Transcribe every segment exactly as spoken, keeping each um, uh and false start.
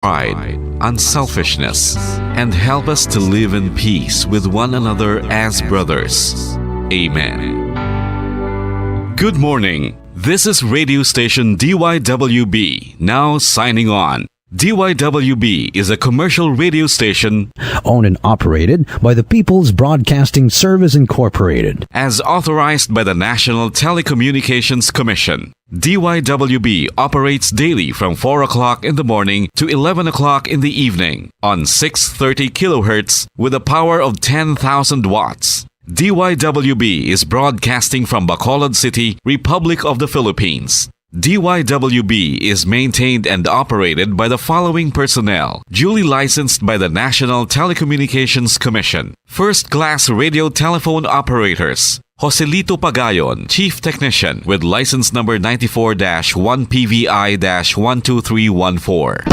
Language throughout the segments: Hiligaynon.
pride, unselfishness, and help us to live in peace with one another as brothers. Amen. Good morning. This is radio station D Y W B, now signing on. D Y W B is a commercial radio station owned and operated by the People's Broadcasting Service Incorporated, as authorized by the National Telecommunications Commission. D Y W B operates daily from four o'clock in the morning to eleven o'clock in the evening on six thirty kilohertz with a power of ten thousand watts. D Y W B is broadcasting from Bacolod City, Republic of the Philippines. D Y W B is maintained and operated by the following personnel, duly licensed by the National Telecommunications Commission. First class radio telephone operators, Joselito Pagayon, Chief Technician, with license number ninety-four dash one P V I dash one two three one four.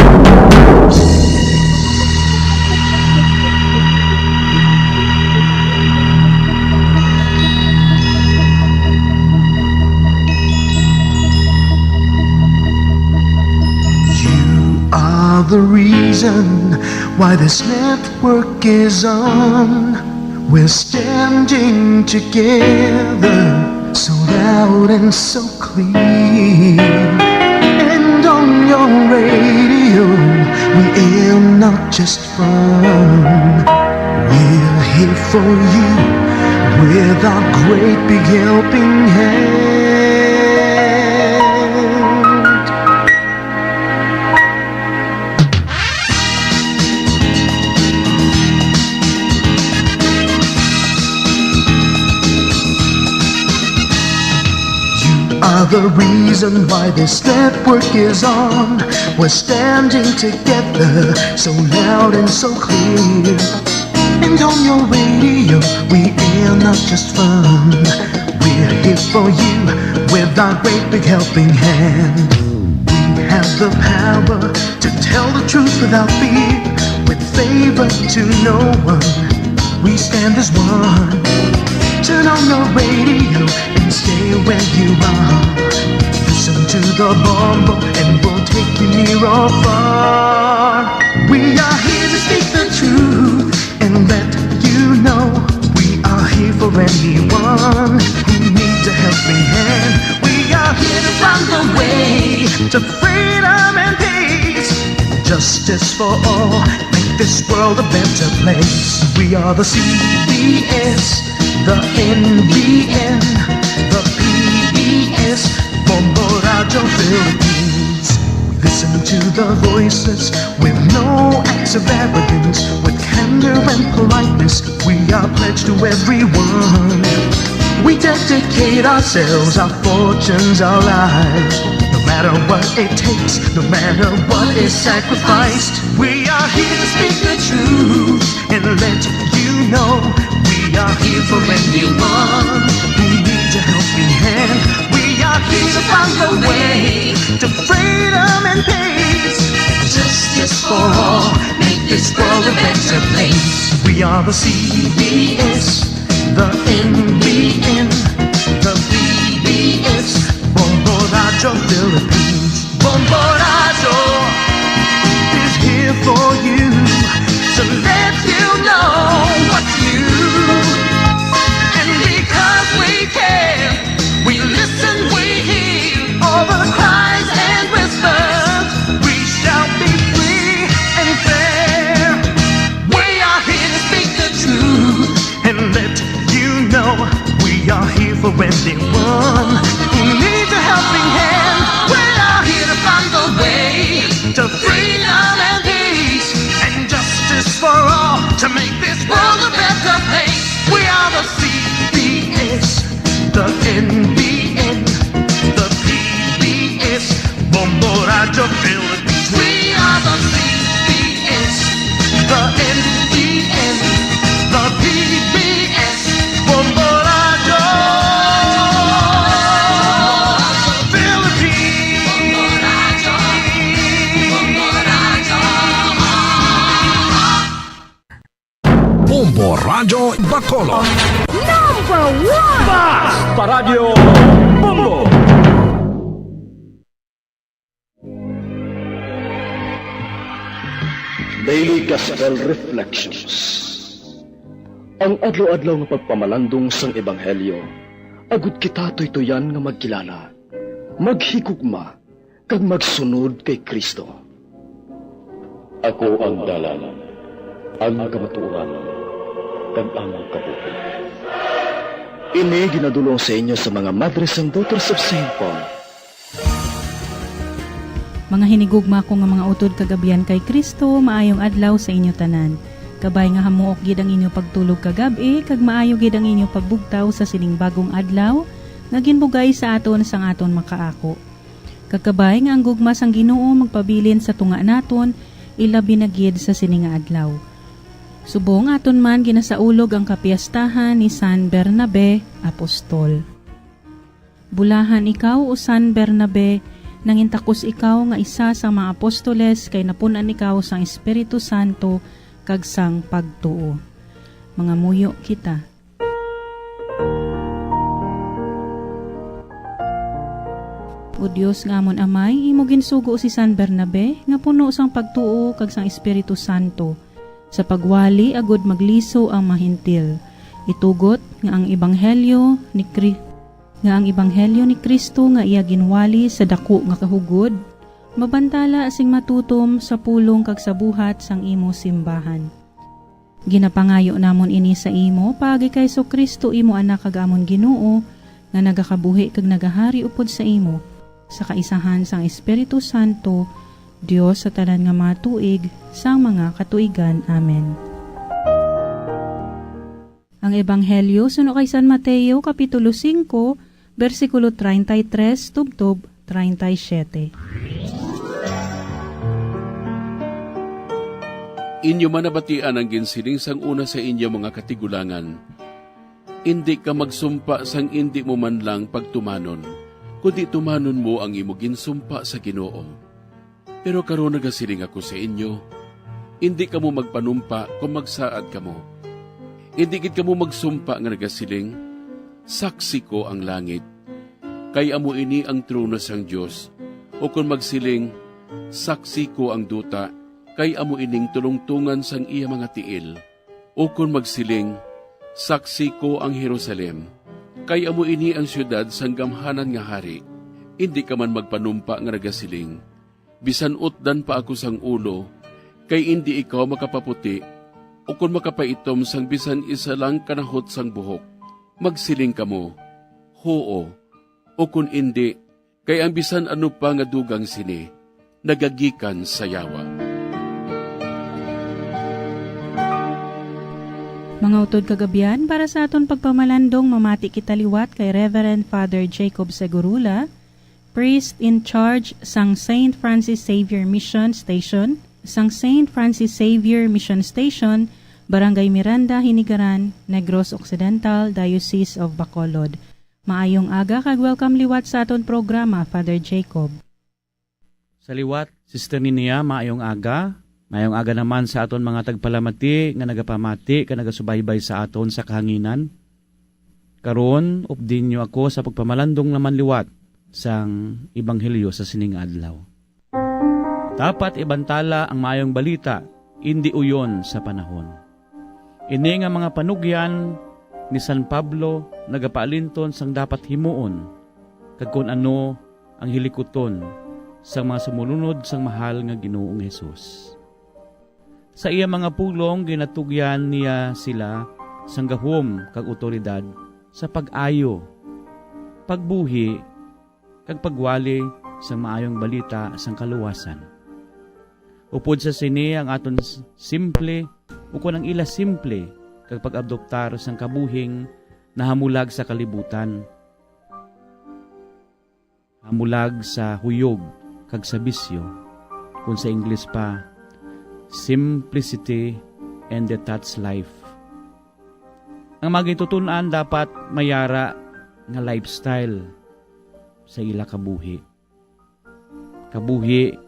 You are the reason why this network is on. We're standing together, so loud and so clear. And on your radio, we air not just fun. We're here for you with our great big helping hand. You are the reason why this network is on. We're standing together, so loud and so clear. And on your radio, we air not just fun. We're here for you with our great big helping hand. We have the power to tell the truth without fear, with favor to no one. We stand as one. Turn on your radio and stay where you are. Listen to the Bombo and we'll take you near or far. We are here to speak the truth and let you know we are here for anyone who needs a helping hand. We are here to find a way to freedom and peace. Justice for all, make this world a better place. We are the C B S, the N B N, the P B S, Bombo Radyo Philippines. Listen to the voices with no acts of arrogance, with candor and politeness. We are pledged to everyone. We dedicate ourselves, our fortunes, our lives. No matter what it takes, no matter what is sacrificed, we are here to speak the truth and let you know we are here for anyone who needs a helping hand. We are here to find a way to freedom and peace, justice for all, make this world a better place. We are the C B S, the N B N, the P B S, Bombo Radyo Philippines. Bombo Radyo is here for you to let you know what you and because we care, we listen, we hear all the cries and whispers. We shall be free and fair. We are here to speak the truth and let you know we are here for anyone who needs a helping hand. We are here to find the way to freedom and peace and justice for all to make this world a better place. We are the C B S, the N B N, the P B S, Bombo Radyo Philippines. We are the C B S, the N B N, the P B S, Bombo Radyo Philippines. Bombo Radyo Bacolod. Number one! Basta Radyo Bombo! Daily Gospel Reflections. Ang adlaw-adlaw nga pagpamalandong sang Ebanghelyo, agud kita tuytuyan nga magkilala, maghigugma, kag magsunod kay Cristo. Ako ang dalan, ang kamatuoran, kag ang kabuhi. Ini ginadul-ong sa inyo sa mga Madres and Daughters of Saint Paul. Mga hinigugma ko nga mga utod kag abyan kay Cristo, maayong adlaw sa inyo tanan. Kabay nga hamuok gid ang inyo pagtulog kagab-i, kag maayo gid ang inyo pagbugtaw sa sining bagong adlaw nga ginbugay sa aton sang aton makaako. Kag kabay nga ang gugma sang Ginoo magpabilin sa tunga naton, ilabi na gid sa sini nga adlaw. Subong aton man ginasaulog ang kapiestahan ni San Bernabe, apostol. Bulahan ikaw, o San Bernabe, nangintakos ikaw nga isa sang mga apostoles, kay napun-an ikaw sang Espiritu Santo kag sang pagtuo. Mangamuyo kita. O Dios nga amon Amay, imo ginsugo si San Bernabe nga puno sang pagtuo kag sang Espiritu Santo, sa pagwali agud magliso ang mga Hentil. Itugot nga ang ebanghelyo ni Cri-, nga ang ebanghelyo ni Cristo nga iya ginwali sa daku nga kahugod mabantala sing matutom sa pulong kag sa buhat sang imo simbahan. Ginapangayo namon ini sa imo paagi kay Jesu-Cristo, imo Anak kag amon Ginoo, nga nagakabuhi kag nagahari upod sa imo, sa kaisahan sang Espiritu Santo, Dios sa tanan nga mga tuig, sang mga katuigan. Amen. Ang Ebanghelyo suno kay San Mateo, Kapitulo singko, bersikulo treinta y tres tubtob treinta y siete. Inyo man nabatian ang ginsiling sang una sa inyo mga katigulangan: "Indi ka magsumpa sang indi mo man lang pagtumanon, kundi tumanon mo ang imo ginsumpa sa Ginoo." Pero karon nagasiling ako sa inyo, indi kamo magpanumpa kon magsaad kamo. Indi gid kamo magsumpa nga nagasiling, "Saksi ko ang langit, kay amo ini ang trono sang Dios," ukon magsiling, "Saksi ko ang duta, kay amo ining tulongtongan sang iya mga tiil," ukon magsiling, "Saksi ko ang Jerusalem, kay amo ini ang siyudad sang gamhanan nga hari." Indi ka man magpanumpa nga nagasiling, "Bisan utdan pa ako sang ulo, kay indi ikaw makapaputi, ukon makapaitom sang bisan isa lang ka nahot sang buhok." Magsiling kamo, "Huo," ukon "Indi," kay ang bisan ano pa nga dugang sini nagagikan sa yawa. Mga utod kag abyan, para sa aton pagpamalandong, mamati kita liwat kay Reverend Father Jacob Segurula, priest in charge sang Saint Francis Xavier Mission Station, sang Saint Francis Xavier Mission Station, Barangay Miranda, Hinigaran, Negros Occidental, Diocese of Bacolod. Maayong aga kag welcome liwat sa aton programa, Father Jacob. Sa liwat, Sister Ninia, maayong aga. Maayong aga naman sa aton mga tagpalamati nga nagapamati kag nagasubaybay sa aton sa kahanginan. Karon, updi niyo ako sa pagpamalandong naman liwat sang Ebanghelyo sa sining adlaw. Dapat ibantala ang Maayong Balita, indi uyon sa panahon. Ini nga mga panugyan ni San Pablo nagapaalinton sang dapat himuon kag kon ano ang hilikuton sang mga sumulunod sang mahal nga Ginoong Jesus. Sa iya mga pulong, ginatugyan niya sila sang gahom kag awtoridad sa pag-ayo, pagbuhi, kag pagwali sang Maayong Balita sang kaluwasan. Upod sa sini, ang aton s-, simple, ukon ang ila simple kag pag-adoptar sang kabuhing nahamulag sa kalibutan, hamulag sa huyog kag sa bisyo, kon sa Ingles pa, simplicity and detached life. Ang mga gintuton-an dapat may ara nga lifestyle sa ila kabuhi. Kabuhi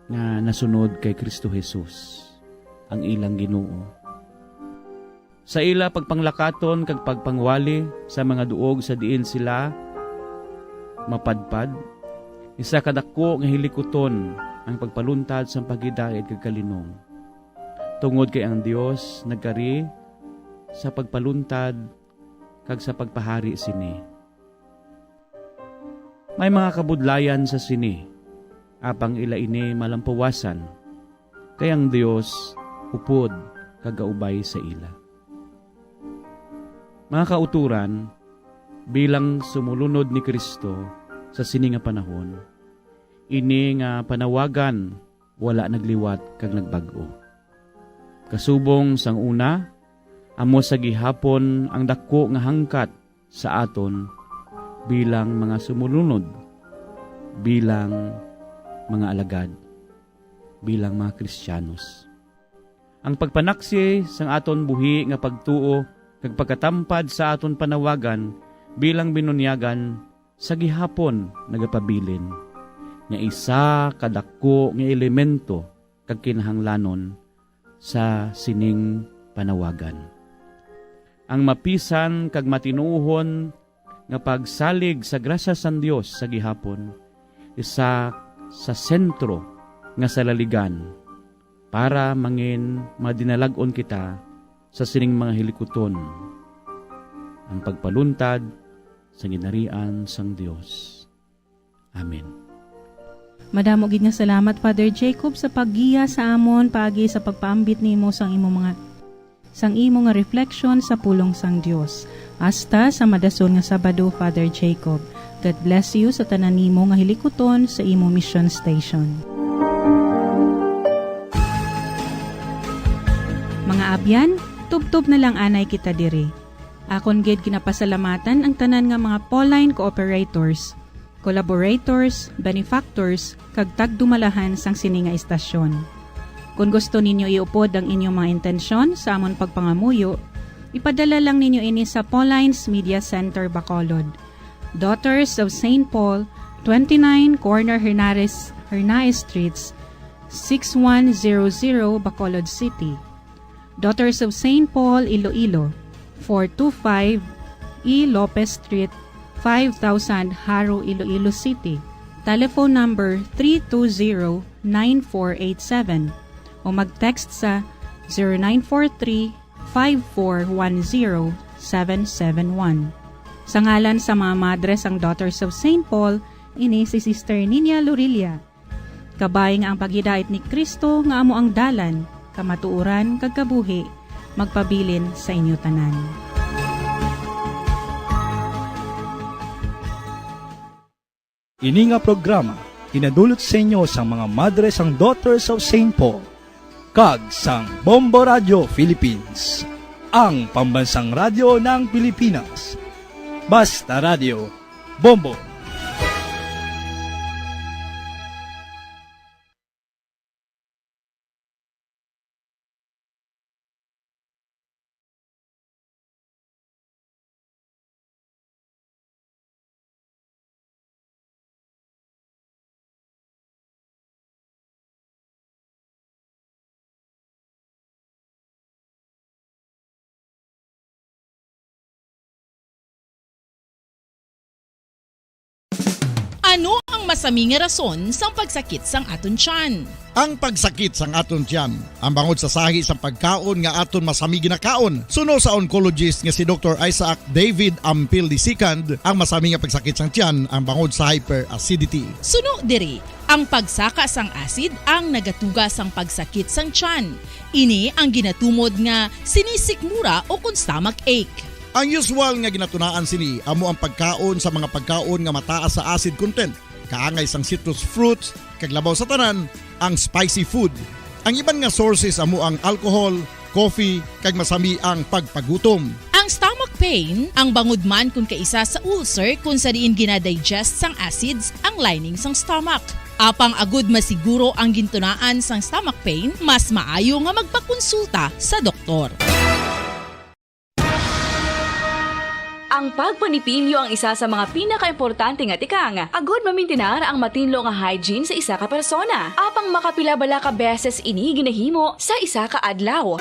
nga nasunod kay Cristo Jesus, ang ilang Ginoo. Sa ila pagpanglakaton kag pagpangwali sa mga duog sa diin sila mapadpad, isa ka dako nga hilikuton ang pagpaluntad sang paghidait kag kalinong. tungod kay ang Dios nagkari sa pagpaluntad kag sa pagpahari sini. May mga kabudlayan sa sini, apang ila ini malampuwasan, kay ang Dios upod kag gaubay sa ila. Mga kauturan, bilang sumulunod ni Cristo sa sini nga panahon, ini nga panawagan wala nagliwat kag nagbag-o. Kasubong sang una, amo sa gihapon ang daku nga hangkat sa aton bilang mga sumulunod, bilang mga alagad, bilang mga Kristiyanos. Ang pagpanaksi sang aton buhi nga pagtuo kag pagkatampad sa aton panawagan bilang binunyagan sa gihapon nagapabilin nga isa ka daku nga elemento kag kinahanglanon sa sining panawagan. Ang mapisan kag matinuohon nga pagsalig sa grasya sang Dios sa gihapon, isa sa sentro nga salaligan para mangin madinalag-on kita sa sining mga hilikuton, ang pagpaluntad sa ginharian sang Dios. Amen. Madamo gid nga salamat, Father Jacob, sa paggiya sa amon paagi sa pagpaambit nimo sang imo mga, sang imo nga reflection sa pulong sang Dios. Hasta sa madason nga Sabado, Father Jacob. God bless you sa tanan nimo nga hilikuton sa imo mission station. Mga abyan, tubtob na lang anay kita diri. Akon gid ginapasalamatan ang tanan nga mga Pauline cooperators, collaborators, benefactors, kag tagdumalahan sang sini nga istasyon. Kon gusto ninyo iupod ang inyong mga intensyon sa amon pagpangamuyo, ipadala lang ninyo ini sa Pauline's Media Center, Bacolod, Daughters of Saint Paul, twenty-nine Corner Hernares, Hernaez Streets, six one zero zero, Bacolod City. Daughters of Saint Paul, Iloilo, four two five E Lopez Street, five thousand, Jaro, Iloilo City. Telephone number three two zero nine four eight seven o mag-text sa zero nine four three five four one zero seven seven one. Sa ngalan sa mga madre sang Daughters of Saint Paul, ini si Sister Ninia Lorilla. Kabay nga ang paghidait ni Cristo nga amo ang dalan, kamatuoran, kag kabuhi, magpabilin sa inyo tanan. Ini nga programa ginadulot sa inyo sang mga madre sang Daughters of Saint Paul kag sang Bombo Radio Philippines, ang pambansang radyo ng Pilipinas. Basta Radio, Bombo. Ano ang masami nga rason sang pagsakit sang aton tiyan? Ang pagsakit sang aton tiyan, ang bangod sa sahi sang pagkaon nga aton masami ginakaon, suno sa oncologist nga si Doktor Isaac David Ampil the second, ang masami nga pagsakit sang tiyan, ang bangod sa hyperacidity. Suno diri, ang pagsaka sang acid ang nagatuga sang pagsakit sang tiyan. Ini ang ginatumod nga sinisikmura o kon stomach ache. Ang usual nga ginatunaan sini amo ang pagkaon sa mga pagkaon nga mataas sa acid content, kaangay sang citrus fruits, kag labaw sa tanan, ang spicy food. Ang iban nga sources amo ang alcohol, coffee, kag masami ang pagpagutom. Ang stomach pain, ang bangod man kon kaisa sa ulcer kon sa diin ginadigest sang acids ang lining sang stomach. Apang agud masiguro ang gintunaan sang stomach pain, mas maayo nga magpakonsulta sa doktor. Ang pagpanipilyo ang isa sa mga pinakaimportante nga tikang agud mamintinar ang matinlo nga hygiene sa isa ka persona. Apang makapila bala ka beses ini ginahimo sa isa ka adlaw?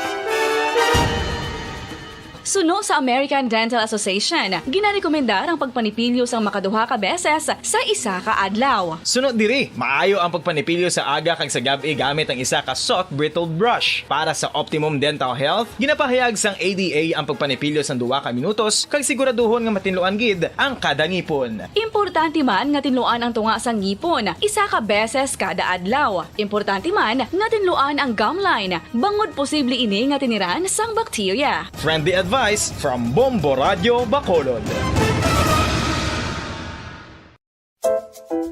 Suno sa American Dental Association, ginarekomendar ang pagpanipilyo sang makaduha ka beses sa isa ka adlaw. Suno diri, maayo ang pagpanipilyo sa aga kag sa gab-i gamit ang isa ka soft bristled brush. Para sa optimum dental health, ginapahayag sang A D A ang pagpanipilyo sang duha ka minutos kag siguraduhon nga matinluan gid ang kada ngipon. Importante man nga tinluan ang tunga sang ngipon isa ka beses kada adlaw. Importante man nga tinluan ang gum line, bangod posible ini nga tiniran sang bakterya. Friendly advice from Bombo Radio Bacolod.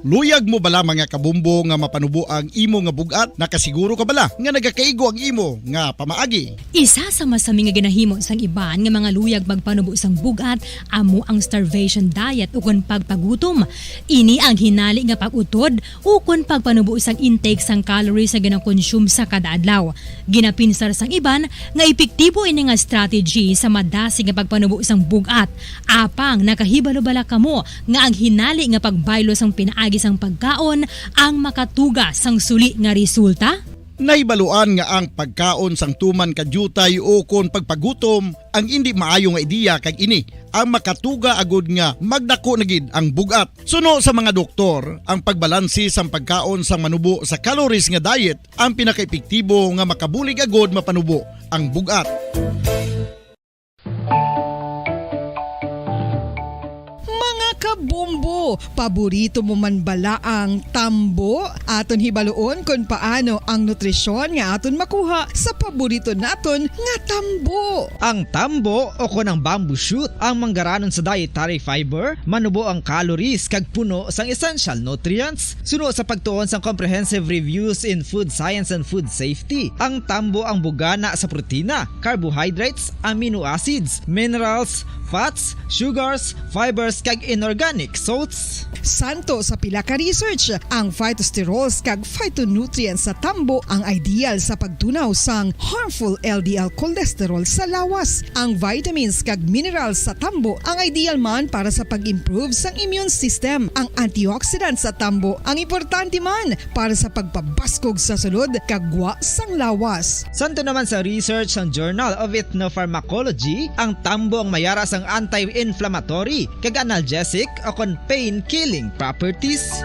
Luyag mo bala, mga kabombo, nga mapanubo ang imo nga bug-at? Nakasiguro ka bala nga nagakaigo ang imo nga pamaagi? Isa sa masami nga ginahimo sang iban nga mga luyag magpanubo sang bug-at amo ang starvation diet ukon pagpagutom. Ini ang hinali nga pag-utod ukon pagpanubo sang intake sang calories nga ginakonsume sa kada adlaw. Ginapinsar sang iban nga epektibo ini nga strategy sa madasig nga pagpanubo sang bug-at. Apang nakahibalo bala kamo nga ang hinali nga pagbaylo sang pinaagi sang pagkaon ang makatuga sang suli nga resulta? Nahibaluan nga ang pagkaon sang tuman ka diutay ukon pagpagutom ang indi maayo nga ideya, kag ini ang makatuga agud nga magdako na gid ang bug-at. Suno sa mga doktor, ang pagbalanse sang pagkaon sang manubo sa calories nga diet ang pinakaepektibo nga makabulig agud mapanubo ang bug-at. Mga kabombo, paborito mo man bala ang tambo? Aton hibaluon kon paano ang nutrisyon nga aton makuha sa paborito naton nga tambo. Ang tambo, o kon ang bamboo shoot, ang manggaranon sa dietary fiber, manubo ang calories kag puno sang essential nutrients. Suno sa pagtuon sang Comprehensive Reviews in Food Science and Food Safety, ang tambo ang bugana sa protina, carbohydrates, amino acids, minerals, fats, sugars, fibers, kag inorganic salts. Santo sa pila ka research, ang phytosterols kag phytonutrients sa tambo ang ideal sa pagtunaw sang harmful L D L cholesterol sa lawas. Ang vitamins kag minerals sa tambo ang ideal man para sa pag-improve sang immune system. Ang antioxidants sa tambo ang importante man para sa pagpabaskog sa sulod kag gwa sang lawas. Santo naman sa research sang Journal of Ethnopharmacology, ang tambo ang mayara sang anti-inflammatory kag analgesic o kon pain-killing properties.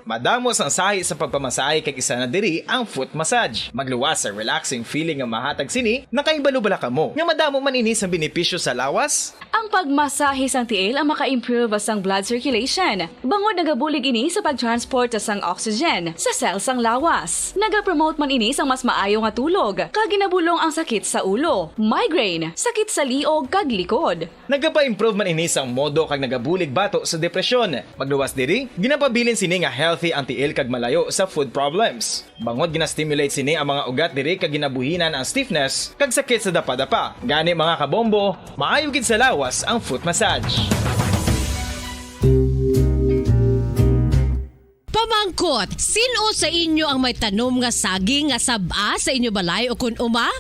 Madamo sang sahi sa pagpamasahe, kag isa na diri ang foot massage. Magluwas sa relaxing feeling nga mahatag sini. Nakahibalo bala kamo nga madamo man ini sang benepisyo sa lawas? Ang pagmasahe sang tiil ang maka-improve sang blood circulation, bangod nagabulig ini sa pag-transport sang oxygen sa cell sang lawas. Nagapromote man ini sang mas maayo nga tulog, kag ginabulong ang sakit sa ulo, migraine, sakit sa liog kag likod. Nagapa-improve man ini sang modo kag nagabulig bato sa depresyon. Magluwas diri, ginapabilin sini nga healthy ang tiil kag malayo sa food problems. Bangod gina-stimulate sini ang mga ugat diri kag ginabuhinan ang stiffness kag sakit sa dapadapa. Gani, mga kabombo, maayo gid sa lawas ang foot massage. Pamangkot, sin-o sa inyo ang may tanom nga saging nga sab-a sa inyo balay o kun uma?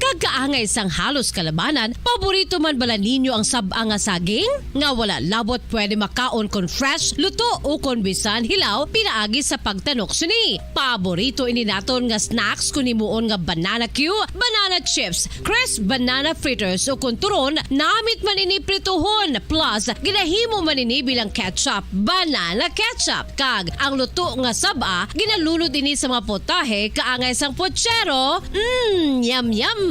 Kag kaangay sang halos kalabanan, paborito man bala ninyo ang sab-a nga saging? Nga wala labot pwede makaon kon fresh, luto, o kon bisan hilaw pinaagi sa pagtanok sini. Paborito ini naton nga snacks kon himuon nga banana cue, banana chips, crisp banana fritters, o kon turon, namit man ini prituhon, plus ginahimo man ini bilang ketchup, banana ketchup. Kag ang luto nga sab-a, ginalunod ini sa mga potahe kaangay sang pochero. Mm, yum, yum!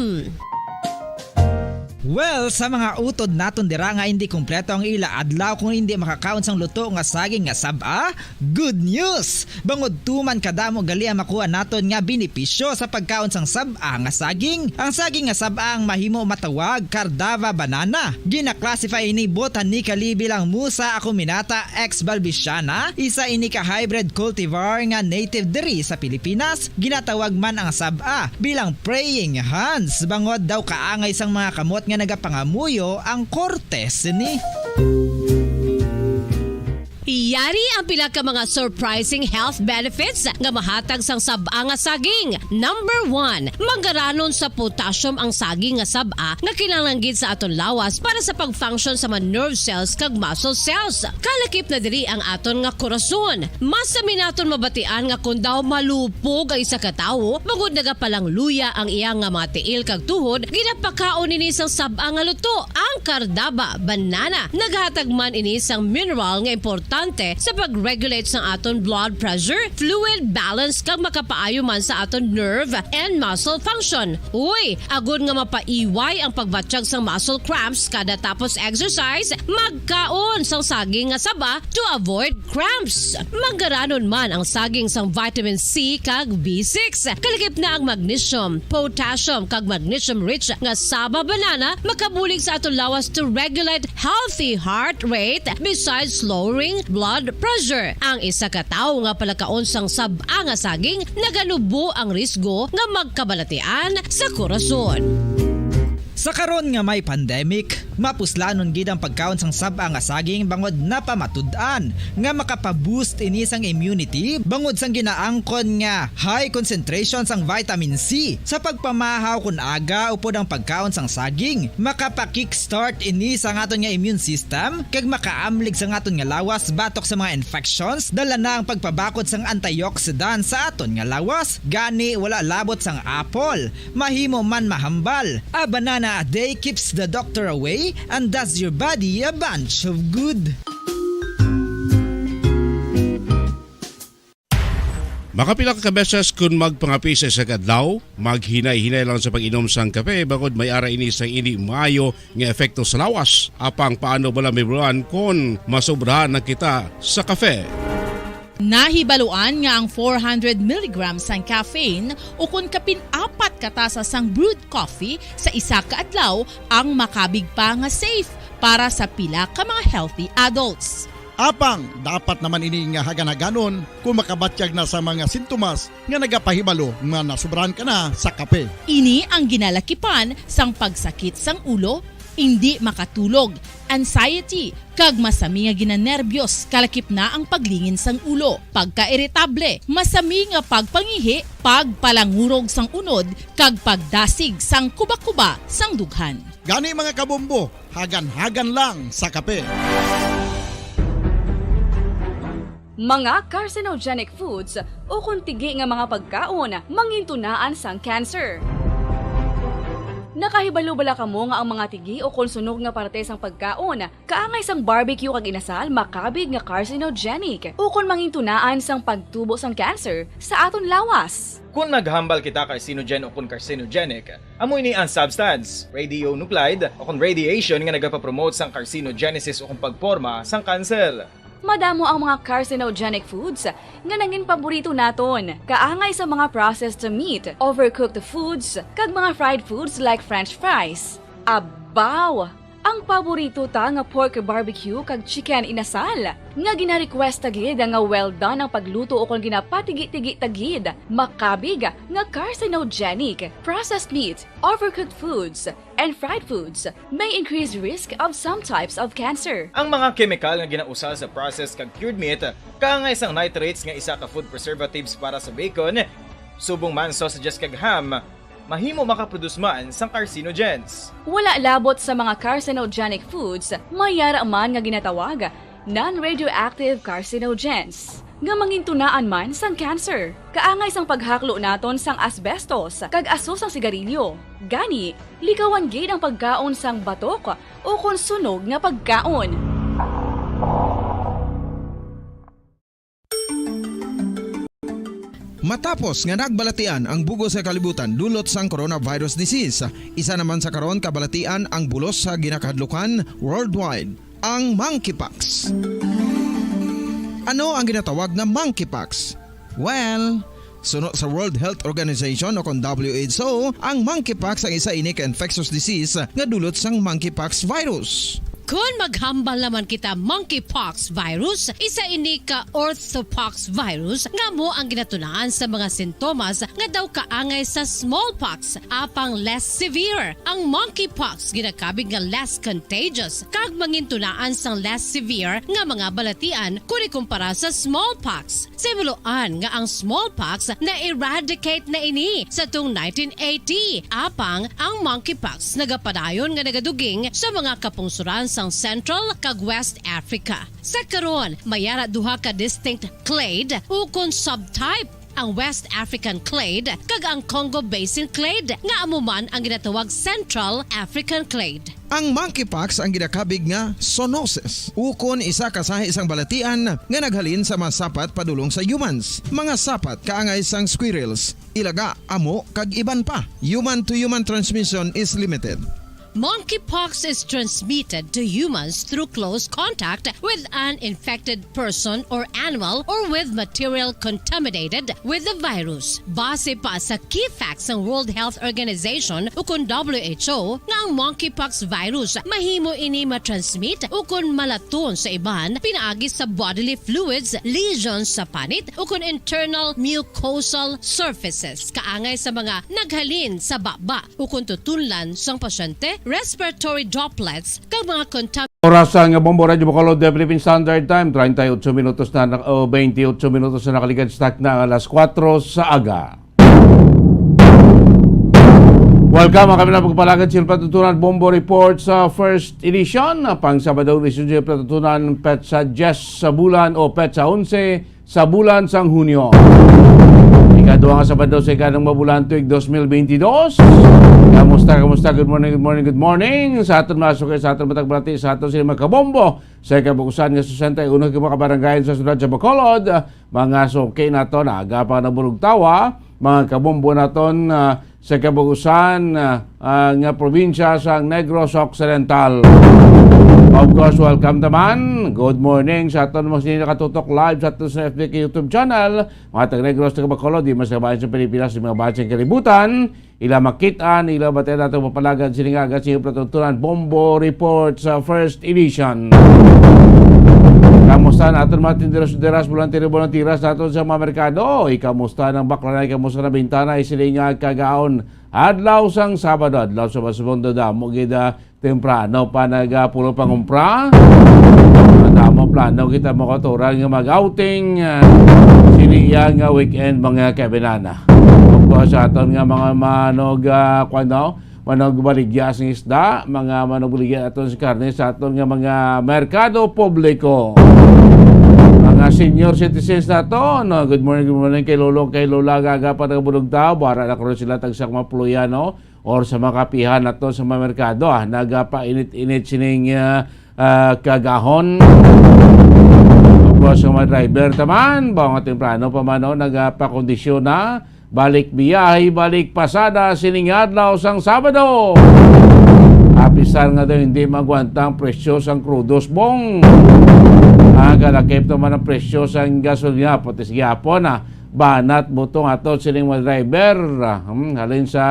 Well, sa mga utod naton dira nga indi kompleto ang ila adlaw kung indi makakaon sang luto nga saging nga sab-a, good news! Bangod tuman kadamo gali ang makuha naton nga benepisyo sa pagkaon sang sab-a nga saging. Ang saging nga sab-a ang mahimo matawag Cardava banana. Gina-classify ini botanically bilang Musa acuminata ex balbisiana, isa ini ka hybrid cultivar nga native diri sa Pilipinas. Ginatawag man ang sab-a bilang praying hands, bangod daw kaangay sang mga kamot nga nagapangamuyo ang korte sini. Yari ang pila ka mga surprising health benefits nga mahatag sang sab-a nga saging. Number one, manggaranon sa potassium ang saging nga sab-a nga kinahanglan gid sa aton lawas para sa pag-function sa mga nerve cells kag muscle cells. Kalakip na diri ang aton nga korason. Masami naton mabatian nga kon daw malupog ang isa ka tawo, bangod nagapalangluya ang iya nga mga tiil kag tuhod, ginapakaon ini sang sab-a nga luto. Ang kardaba, banana, naghatag man ini sang mineral nga importante sa pag-regulate sang aton blood pressure, fluid balance, kag makapaayo man sa aton nerve and muscle function. Uy, agod nga mapaiway ang pagbatyag sang muscle cramps kada tapos exercise, magkaon sang saging nga saba to avoid cramps. Manggaranon man ang saging sang vitamin C kag B six. Kalakip na ang magnesium, potassium, kag magnesium-rich nga saba banana makabulig sa aton lawas to regulate healthy heart rate besides lowering blood pressure. Ang isa ka tawo nga palakaon sang sab-a nga saging naganubo ang risgo nga magkabalatian sa korason. Sa karon nga may pandemic, mapuslanon gid ang pagkaon sang sab-a nga saging bangod napamatud-an nga makapa-boost ini sang immunity bangod sang ginaangkon nga high concentration sang vitamin C. Sa pagpamahaw kon aga upod ang pagkaon sang saging, makapa-kickstart ini sa aton nga immune system kag makaamlig sa aton nga lawas batok sa mga infections. Dala na ang pagpabakod sang antioxidant sa aton nga lawas, gani wala labot sang apple. Mahimo man mahambal. A banana a day keeps the doctor away and does your body a bunch of good. Makapila ka beses kun magpangape sa isa ka adlaw, maghinay-hinay lang sa pag-inom sang kape bangod may ara ini sang indi maayo nga epekto sa lawas. Apang paano bala, Ma'am Ron, kon masobrahan na kita sa kape? Nahibaluan nga ang four hundred milligrams sang caffeine ukon kapin apat ka tasa sang brewed coffee sa isa ka adlaw ang makabig pa nga safe para sa pila ka mga healthy adults. Apang dapat naman ini nga hagan-haganon kon makabatyag na sa mga sintomas nga nagapahibalo nga nasobrahan ka na sa kape. Ini ang ginalakipan sang pagsakit sang ulo, indi makatulog, anxiety, kag masami nga ginanerbiyos, kalakip na ang paglingin sang ulo, pagkairitable, masami nga pagpangihi, pagpalangurog sang unod, kag pagdasig sang kuba-kuba sang dughan. Gani, mga kabombo, hagan-hagan lang sa kape. Mga carcinogenic foods ukon tigi nga mga pagkaon mangintunaan sang cancer. Nakahibalo bala kamo nga ang mga tigi ukon sunog nga parte sang pagkaon, kaangay sang barbecue kag inasal, makabig nga carcinogenic ukon mangintunaan sang pagtubo sang cancer sa aton lawas? Kon maghambal kita carcinogen ukon carcinogenic, amo ini ang substance, radionuclide, ukon radiation nga nagapapromote sang carcinogenesis ukon pagporma sang kanser. Madamo ang mga carcinogenic foods nga nangin paborito naton, kaangay sa mga processed meat, overcooked foods, kag mga fried foods like French fries. Abaw! Ang paborito ta nga pork barbecue kag chicken inasal, nga gina-request ta gid nga well done ang pagluto ukon ginapatigi-tigi ta gid, makabig nga carcinogenic. Processed meat, overcooked foods, and fried foods may increase risk of some types of cancer. Ang mga kemikal nga ginausal sa processed kag cured meat, kaangay sang nitrates nga isa ka food preservatives para sa bacon, subong man sausages kag ham, mahimo makaproduce man sang carcinogens. Wala labot sa mga carcinogenic foods, may yara man nga ginatawag non-radioactive carcinogens, nga mangintunaan man sang cancer, kaangay sang paghaklo naton sang asbestos kag aso sang sigarilyo. Gani, likawan gid ang pagkaon sang batok ukon sunog nga pagkaon. Matapos nga nagbalatian ang bug-os nga kalibutan dulot sang coronavirus disease, isa naman sa karon kabalatian ang bulos sa ginakahadlukan worldwide, ang monkeypox. Ano ang ginatawag nga monkeypox? Well, suno sa World Health Organization o kon W H O, ang monkeypox ang isa ini ka infectious disease nga dulot sang monkeypox virus. Kon maghambal naman kita monkeypox virus, isa ini ka orthopox virus nga amo ang ginatunaan sa mga sintomas nga daw kaangay sa smallpox, apang less severe. Ang monkeypox ginakabig nga less contagious kag mangintunaan sang less severe nga mga balatian kon ikumpara sa smallpox. Simuloan nga ang smallpox na-eradicate na ini sa tung nineteen eighty, apang ang monkeypox nagapadayon nga nagaduging sa mga kapungsuran sang Central kag West Africa. Sa karon, may ara duha ka distinct clade ukon subtype, ang West African clade kag ang Congo Basin clade, nga amo man ang ginatawag Central African clade. Ang monkeypox ang ginakabig nga zoonosis, ukon isa ka sahi sang balatian nga naghalin sa mga sapat padulong sa humans, mga sapat kaangay sang squirrels, ilaga, amo, kag iban pa. Human to human transmission is limited. Monkeypox is transmitted to humans through close contact with an infected person or animal or with material contaminated with the virus. Base pa sa key facts sang World Health Organization ukon W H O, nga ang monkeypox virus mahimo ini matransmit ukon malaton sa iban pinaagi sa bodily fluids, lesions sa panit, ukon internal mucosal surfaces, kaangay sa mga naghalin sa baba ukon tutunlan sang pasyente, respiratory droplets, kag mga contact. Oras sa nga Bombo Radyo Bacolod, the Philippine Standard Time, treinta y ocho minutos na, na, o, veintiocho minutos na nakaligad sa takna nga alas kuwatro sa aga. Welcome, ang kami na pagpalagad sa patutunan Bombo Report sa first edition, pang Sabado, edition sa patutunan, petsa diyes sa bulan o petsa onse sa bulan sang Hunyo. Ikaduha nga Sabado sa ikadong mabulan tuig dos mil bentidós. Kamusta, kamusta? Good morning, good morning, good morning. Sa aton mga suki, sa aton matagbati, sa aton sila magkabombo. Sa kabukusan nga sesenta y uno ka mga kabarangayan sa siyudad sa Bacolod, mga suki naton, aga pa nabulog tawa, mga kabombo naton, ah, sa kabukusan, ah, ah, nga probinsya sa Negros Occidental. Of course, welcome naman. Good morning sa aton mga sini nakatutok live sa aton sa F B K YouTube channel. Mga taga Negros, taga Bacolod, di man sa kabayan sa Pilipinas, di mga bayan sa kalibutan. Ila makit-an, ila batayan nato mapalagad sini nga aga sa iyong patutunan. Bombo Report sa first edition. Kamusta na aton mga tinderos, tinderas, bolantero, bolantera sa aton sa mga merkado? Ikamusta ng baklanay? Kamusta na bintana? Sini nga kagaon. Adlaw sang Sabado, adlaw sa Basubong, damo gid, ah, temprano pa nagapulo pangumpra. Damo plano kita makaturan nga mag-outing, ah, sini iya nga weekend, mga kaabyanan. Ug sa aton nga mga manog, ah, kwan, no? Manugbaligya sing isda, mga manugbaligya aton sa karne sa aton nga mga merkado publiko. Mga senior citizens naton, no? Good morning, good morning kay Lolo, kay Lola, nga aga pa nagabulog ta. Bara na karon sila tagsa ka mga puloyan, no? Or sa mga kapihan naton sa mga merkado, ah, nagapainit-init sining, ah, ah, kagahon. Of course, sa mga driver taman, ba nga temprano pa man, no? Nagapakondisyon na. Balik biyahe, balik pasada, sining adlaw sang Sabado. Apisar nga daw hindi magwanta ang presyo sang krudos, Bong. Ang kalakip naman ang presyo sang gasolina, putis gihapon, ah. Banat butong ato sining mga driver. Ah, hmm, halin sa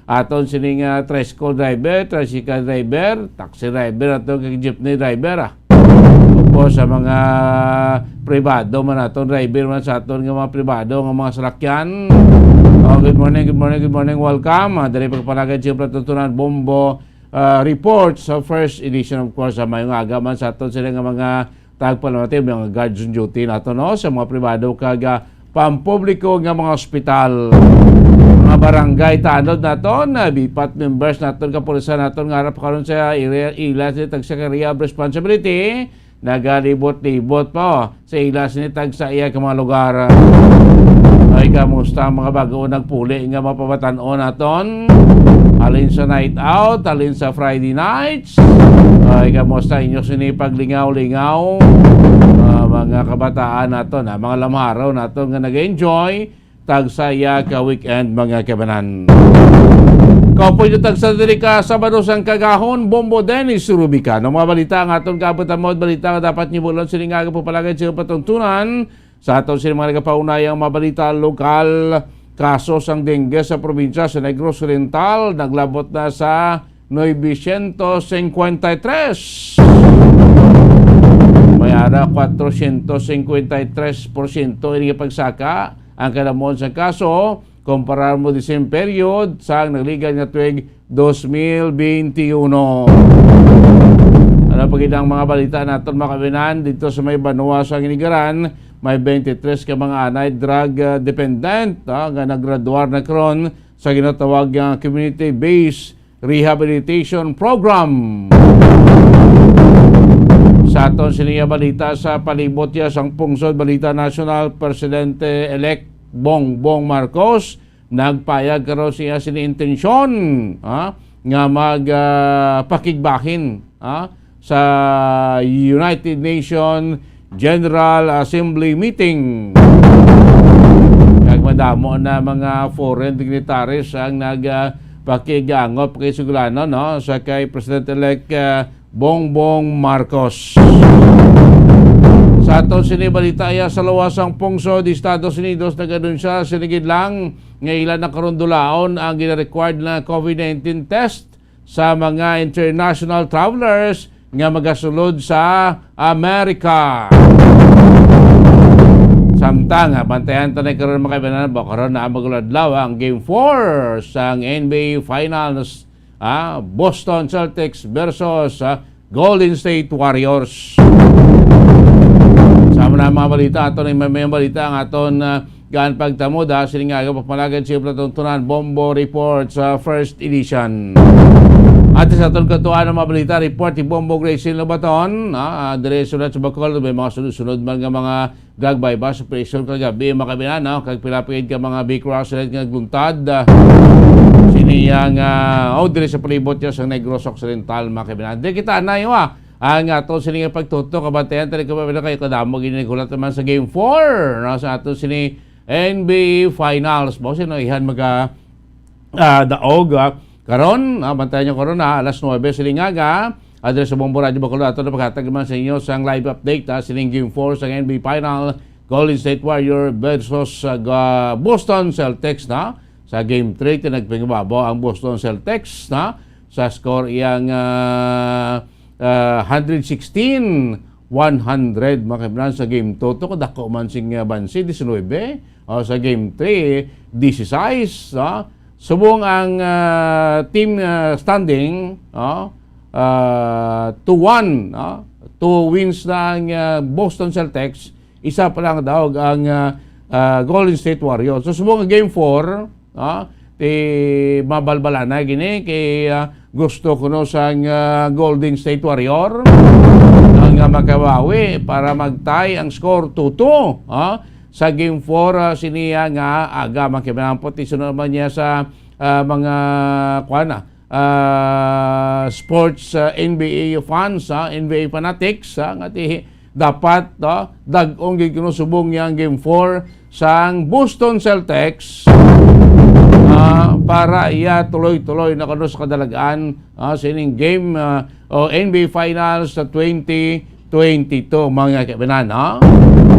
aton sining, ah, tricycle driver, tricycle driver, taxi driver, ato kay jeepney driver, ah. Opo, sa mga pribado man aton, driver man sa aton nga mga pribado nga mga salakyan. Oh, good morning, good morning, good morning, welcome. Ah, diri pagpanagad siyempre tutunan Bombo, ah, Report sa first edition, of course, sa mayong aga man sa aton sila nga mga tagpalamati, mga guards on duty nato, no, sa mga pribado kag, ah, pampubliko nga mga ospital, mga barangay tanod naton, ah, bipat members naton, kapulisan naton nga harap karon sa area, ila sa tagsa ka area of responsibility, nagalibot-libot pa, oh, sa ila sini tagsa iya ka mga lugar. Ay, kamusta ang mga bag-o nagpuli nga mapabatan-on naton? Halin sa night out, halin sa Friday night, ay, kamusta inyo sini paglingaw-lingaw? Ah, mga kabataan naton, ah, mga lamharaw naton nga nag-enjoy, tagsa iya ka weekend, mga kabanan. Kaupoy na tagsa diri ka Sabado sang kagahon, Bombo Dennis Rubicano. Mga balita nga aton kaabot mo, balita nga dapat niyo bulon sini nga aga pagpalagay sa patuntunan. Sa aton sini mga nagapaunayang mga balita, lokal, kaso sang dengue sa probinsya sa Negros Oriental naglabot na sa novecientos cincuenta y tres. May ara, cuatrocientos cincuenta y tres por ciento ini nga pagsaka ang kalamuon sa kaso kumpara mo the same period sa nagligad nga tuig dos mil veintiuno. Ano pa gid ang mga balita naton, mga kabinan? Dito sa may banwa sa Ginigaran, may twenty-three ka mga anay drug, ah, dependent, ah, nga naggraduar na karon sa ginatawag nga community-based rehabilitation program. Sa aton sini nga balita, sa palibot ya sang pungsod, balita nasyonal, Presidente-elect Bongbong Marcos nagpayag karon siya sini intensyon, ha, nga mag, ah, pakigbahin, ha, sa United Nations General Assembly meeting. Kag madamo na mga foreign dignitaries ang nag, ah, pakig-angop kay suglanon, no, sa kay President-elect, ah, Bongbong Marcos. Sa aton sini balita, iya sa luwas sang pungsod, Estados Unidos nagadunsya sini gid lang nga ila na karon dulaon ang gina-required na COVID nineteen test sa mga international travelers nga magasulod sa Amerika. Samtang, ah, bantayan ta na karon, mga kabinan, ba karon na maguladlaw ang Game four sang N B A Finals, ah, Boston Celtics versus, ah, Golden State Warriors. Sa mga, mga balita, ato na may, may balita ang aton, ah, gaan pagtamod, ha, sining aga, pagpalagad sa Platon Tunan, Bombo Report sa first edition. At sa aton katuan ang mga balita, report ni Bombo Gracie Lobaton, ha, ah, dire sa Bacolod, may mga sunod-sunod man nga mga drug buy-bust operation kagabi, mga kabinan, no? Kag pila pa gid ka mga Bicol resident nga nagluntad, ah, sini yang, ah, oh, dire sa palibot ya sa Negros Occidental, mga kabinan. Di kita na, ah, ang ato sini nga pagtutok, kabantayan, tali ko pa, kay kadamo gid naghulat naman sa Game four, no, sa ato sini N B A Finals. Mo sino ihan maga, ah, daog, ah, karon, ah, bantayan nyo karon, ah, alas nuebe siling aga, address sa Bombo Radio Bacolod, ato na paghatag naman sa inyo sang live update, ah, sining Game four sang N B A Final, Golden State Warrior versus, ah, ga-, Boston Celtics, na. Sa Game three, tinagpingbabaw ang Boston Celtics, na, sa score iyang, ah, ah, hundred sixteen, one hundred, mga kabinan. Sa Game two, to, kadako man sing, ah, bansi, diecinuebe. O, sa Game three, dieciséis, no? Subong ang, ah, team, ah, standing, no? Ah, two one, no? Two wins na ang, ah, Boston Celtics, isa pa lang daog ang, ah, ah, Golden State Warriors. So, subong ang Game four, no? Ti mabalbalan na gini kay, ah, gusto kuno sang, ah, Golden State Warrior, ah, nga makabawi para mag-tie ang score two two, ah, sa Game four, ah, siniya nga aga. Makimanapot, isunod naman niya sa, ah, mga, kuwan na, ah, sports, ah, N B A fans, ah, N B A fanatics, ah, nga ti dapat, no, dag-ong gid kuno subong niya ang Game four sang Boston Celtics, ah, para iya tuloy-tuloy na kuno sa kadalagan, ah, sining game, ah, o N B A Finals sa twenty twenty-two, mga kabinan, no?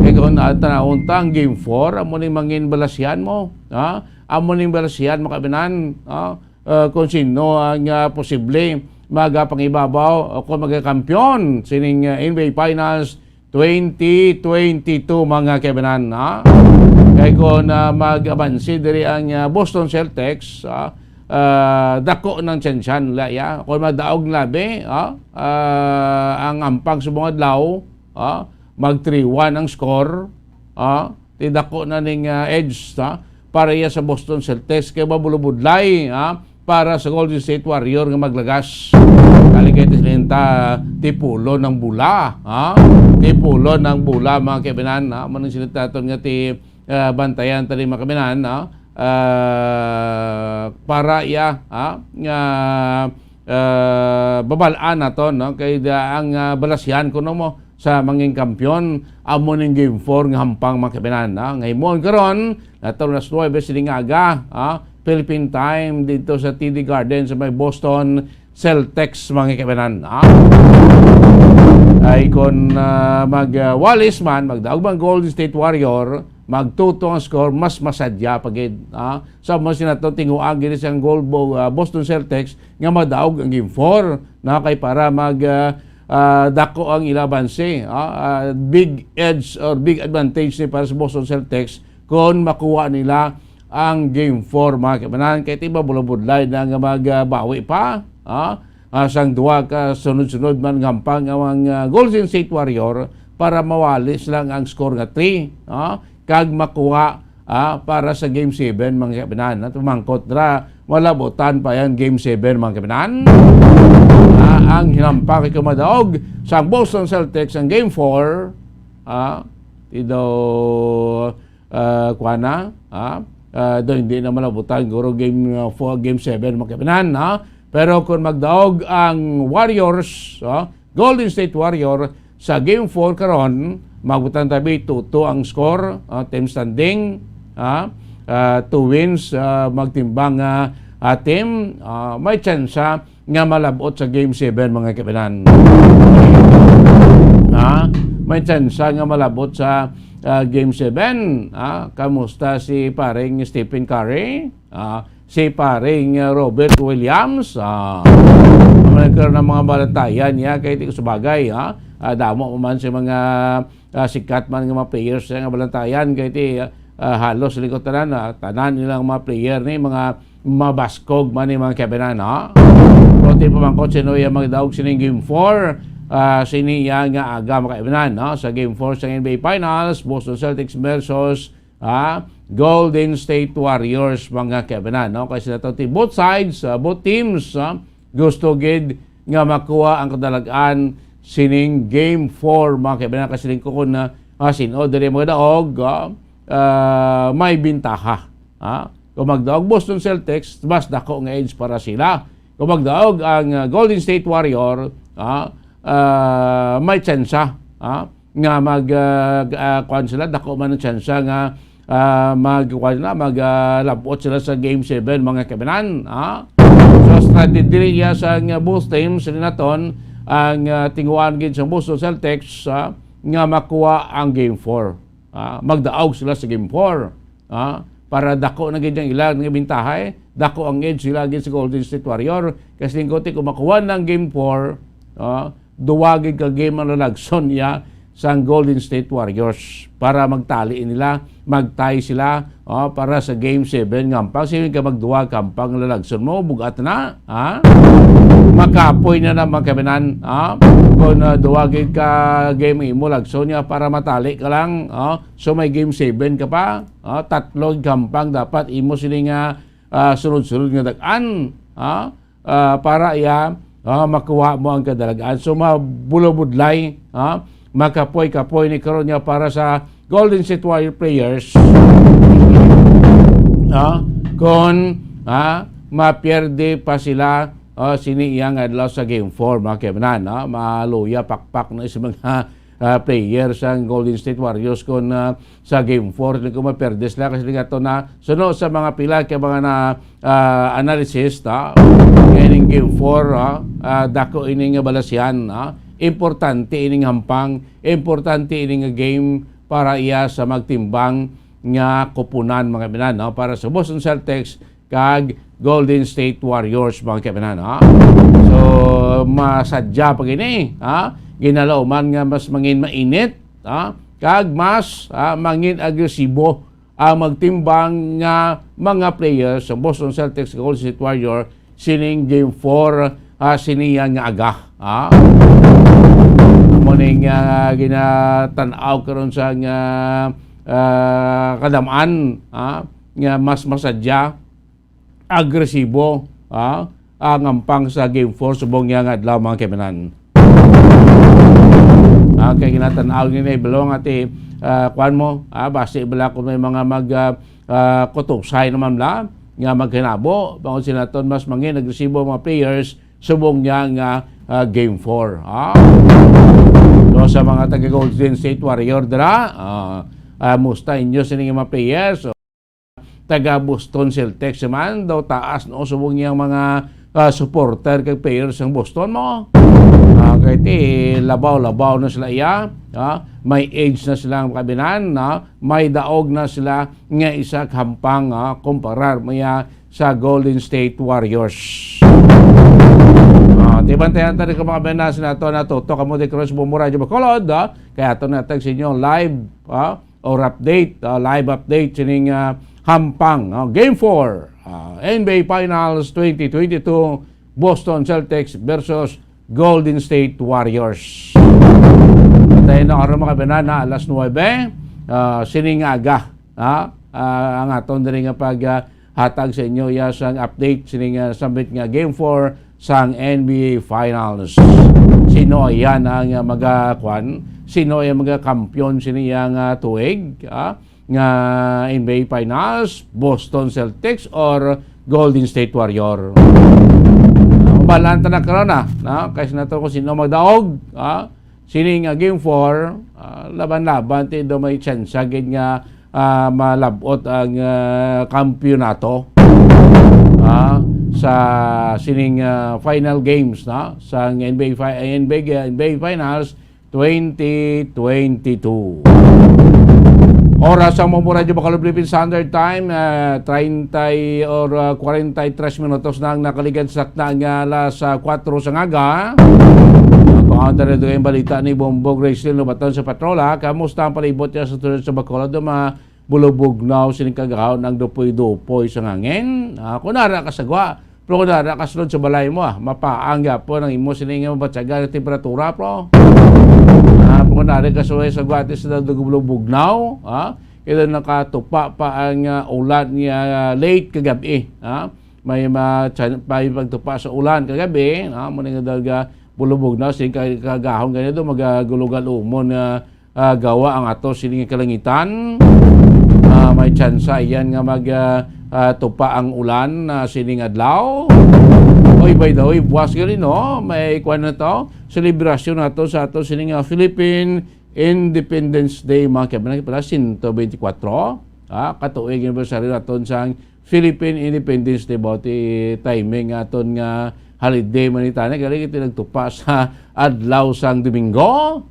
Kay kung, ah, tanawon ta ang Game four, amo ning mangin balasyan mo, ha? Amo ning balasyan mo, kabinan, ha? Ah, kung sino ang, ah, posible magapangibabaw o kung magakampiyon sining, ah, N B A Finals twenty twenty-two, mga kabinan, ha? Kay kung, ah, mag-abansi diri ang, ah, Boston Celtics, ah, ah, dako ng tsansya nila, ya. Kung madaog labi, ah, ah, ang ampang sa mga adlaw, ah, mag three one ang score, ah, ti dako na ning, ah, edge, ah, para iya sa Boston Celtics kay mabulubudlay, ah, para sa Golden State Warrior nga maglagas. Kali kay ti silinta, tipulo ng bula, ah, tipulo ng bula, mga kabinan, ah, manang silinta aton nga ti, ah, bantayan tani, mga kabinan, ah, ah, para iya, ah, nga, ah, babalaan naton, no? Kay da, ang, ah, balasyan kuno mo sa mangin kampiyon, amo ning Game four nga hampang, mga kabinan, no? Nga himuon karon, natapos alas nuebe sining aga, ah, Philippine time, dito sa T D Garden sa may Boston Celtics, mga kabinan, no? Ay, kung, ah, mag, ah, walis man, magdaog man Golden State Warrior, magtuto ang score, mas masadya pa gid, ah. Sa mo sinato, tinguhaan gid sang goal bo-, ah, Boston Celtics nga madaog ang game four, na kay para mag, ah, ah, dako ang ila banse, ah, ah, big edge or big advantage ni para sa Boston Celtics kung makuha nila ang game four, mga kaibanan. Kay tiba bulabudlay na nga magbawi pa, ah, ah, sang duha ka sunod-sunod man nga hampang ang, ah, Golden State Warrior para mawali sila ang score nga three, ah, kag makuha, ah, para sa Game seven, mga kabanan. At pamangkot dira, malabutan pa yan Game seven, mga kabanan. Ah, ang hinampa kay kumadaog sa Boston Celtics ang Game four, ah, ti daw, ah, kuha na, ah, ah, daw hindi na malabutan, guro Game, ah, four, Game seven, mga kabanan, ha? Pero kung magdaog ang Warriors, ah, Golden State Warrior sa Game four karon, mabutan tabi two two ang score, ah, team standing, ah, ah, two wins, ah, magtimbang nga, ah, team, ah, may tsansa nga malabot sa Game seven, mga kabanan. Ah, may tsansa nga malabot sa, ah, Game seven. Ah, kamusta si paring Stephen Curry? Ah, si paring, ah, Robert Williams? Ah, nagkaroon ng mga balantayan niya kay di ko sabagay, ha? Ah, damo man sa mga, ah, sikat man nga mga players nga balantayan kay ti, ah, halos likot tanan, ah, tanan nilang mga player ni mga mabaskog man ni, mga kabanan, ha? Pero ti pamangkot sino yung magdaog sining Game four, ah, sini iya nga aga, mga kabanan, no? Sa Game four sa N B A Finals, Boston Celtics versus, ah, Golden State Warriors, mga kabanan, no? Kasi nato ti both sides, ah, both teams, ah, gusto gid nga makuha ang kadalagan sining Game four, mga kabanan, kasi lingkod na, ah, sin-o diri mga daog, ah, ah, may bintaha. Ha? Kung magdaog Boston Celtics, mas dako nga edge para sila. Kung magdaog ang, ah, Golden State Warrior, ah, ah, may tsansa, ah, nga mag, ah, ah, kuwan sila, dako man ang tsansa nga, ah, mag, kuwan sila, mag, ah, labot sila sa Game seven, mga kabanan, ah. So, strategy iya sa nga both teams, sila naton, ang, ah, tinguhaan gid sa Boston Celtics, ah, nga makuha ang Game four. Ah, magdaog sila sa Game four. Ah, para dako na gid ang ilang nga bintaha, eh. Dako ang edge sila gid sa Golden State Warrior. Kasi lingkod ti kung makuha na ang Game four, ah, duwa gid ka game ang lalagson niya sang Golden State Warriors para magtali nila, mag-tie sila, ah, para sa Game seven nga hampang. Sige ka magduwa ka hampang lalagson mo, bugat na, ha? Makapoy na na, mga kabanan, ha? Kung, ah, duwa gid ka game imo lagson niya para matali ka lang, ah, so may Game seven ka pa, ah, tatlo gid ka hampang dapat imo sini nga, ah, sunod-sunod nga dak-an, ah, ah, para iya, ah, makuha mo ang kadalagan. So, mabulabudlay, ah, makapoy-kapoy ni karon nga para sa Golden State Warrior players. Ah, kon, ah, mapierde pa sila, ah, sini iya nga adlaw sa Game four, mga kabanan, ah, maluya pakpak na sa mga, ah, player sang Golden State Warriors kon, ah, sa Game four, kung maperde sila kasi nga to na suno sa mga pila ka mga na, ah, analysis, ta, kay ning Game four, ah, ah, dako ini nga balasyan, ah. Importante ining hampang, importante ini nga game para iya sa magtimbang nga kupunan, mga kabanan, no? Para sa Boston Celtics kag Golden State Warriors, mga kabanan, ha? So, masadya pa gini, ha? Ginalauman nga mas mangin mainit, ha? Kag mas, ha, mangin agresibo ang magtimbang nga mga players sa Boston Celtics, Golden State Warrior, sining Game four, ha, siniya nga aga, ha? Amo ning, ah, ginatan-aw karon sa nga, ah, kadamaan, ha, nga mas masadya, agresibo, ah, ang hampang sa Game four subong niya nga adlaw, mga kabanan. Ah, kay ginatan-aw ni na belong ati, ah, kuan mo, ah, basi bala kung may mga mag, ah, ah, kutusay naman bala nga maghinabo, bangod sila ton mas mangin agresibo ang mga players subong niya nga, ah, Game four. Ah. So, sa mga taga Golden State Warrior dira, ah, ah, musta inyo sining mga players? Taga Boston Celtics man daw taas no subong niyang mga, ah, supporter kag players sang Boston mo. Ah, Kay ti labaw-labaw na sila iya, ah, may age na sila, mga kaabyanan, ah, may daog na sila nga isa ka hampang, ah, kumparar mo iya sa Golden State Warriors. Ah, ti bantayan ta rin ka, mga kaabyanan, sa nato na Toto Kamote Cruz, Bumura, Radyo Bacolod, ah, kay ato na tag sa inyo live, ah, or update, ah, live update sining, ah, hampang, ah, Game four, ah, N B A Finals twenty twenty-two, Boston Celtics versus Golden State Warriors. Patay na oras, mga kaabyanan, na alas nuwebe, ah, sining aga, ha? Ah, ang aton diri nga pag, ah, hatag sa inyo iya sang update sining, ah, sambit nga Game four sang N B A Finals. Sino yan ang, ah, maga-, kwan? Sino ang maga-kampiyon sini yang, ah, tuig, ah, nga N B A Finals, Boston Celtics or Golden State Warrior? Ah, mabalaan ta na karon, ah, na? Kay sa nato kung sino magdaog, ah, sini nga Game four, ah, laban-laban ti daw may tsansa gid nga, ah, malab-ot ang, ah, kampiyonato, ah, sa sining, ah, final games, no, sang N B A fi-, N B A, N B A Finals twenty twenty-two. Oras sa Mumura, Radyo Bacolod, Philippine Standard Time, ah, treinta y-, or, ah, kwarenta y tres minutos na ang nakaligad sa takna nga alas, ah, kuwatro sa ngaga. Kung ang tayo ang balita ni Bombo Gracelyn Lubaton sa Patrola, kamusta ang palibot niya sa tulad sa Bacolod, mga bulubugnaw sining kagahon ang dupoy-dupoy sa hangin? Ah, kung nara ka sa gwa, pero kung nara ka sulod sa balay mo, ah, mapaang gyapon ang imo sining mabatyagan nga temperatura, pro. Ah, pero kung nara ka sulod sa gwa, ti sa bulubugnaw, ah, ito nakatupa pa ang, ah, ulan niya, ah, late kagabi, ah. May ma-, chan-, may pagtupa sa ulan kagabi, ah, muna nga daw ga bulubugnaw, sining ka-, kagahon ganito, magagulugan umon nga, ah, gawa ang ato sining kalangitan. Ah, may tsansa yan nga mag, ah, ah, tupa ang ulan, ah, sining adlaw. Oy, by the way, buwas gali, no? May kwan na to, selebrasyon nato sa ato sining, ah, Philippine Independence Day, mga kaabyanan, pala, sento benti kwatro, ah, katuig anniversary naton sang Philippine Independence Day, ba, ti timing nga aton nga holiday man ni tani, kaya kita nagtupa sa adlaw sang Domingo.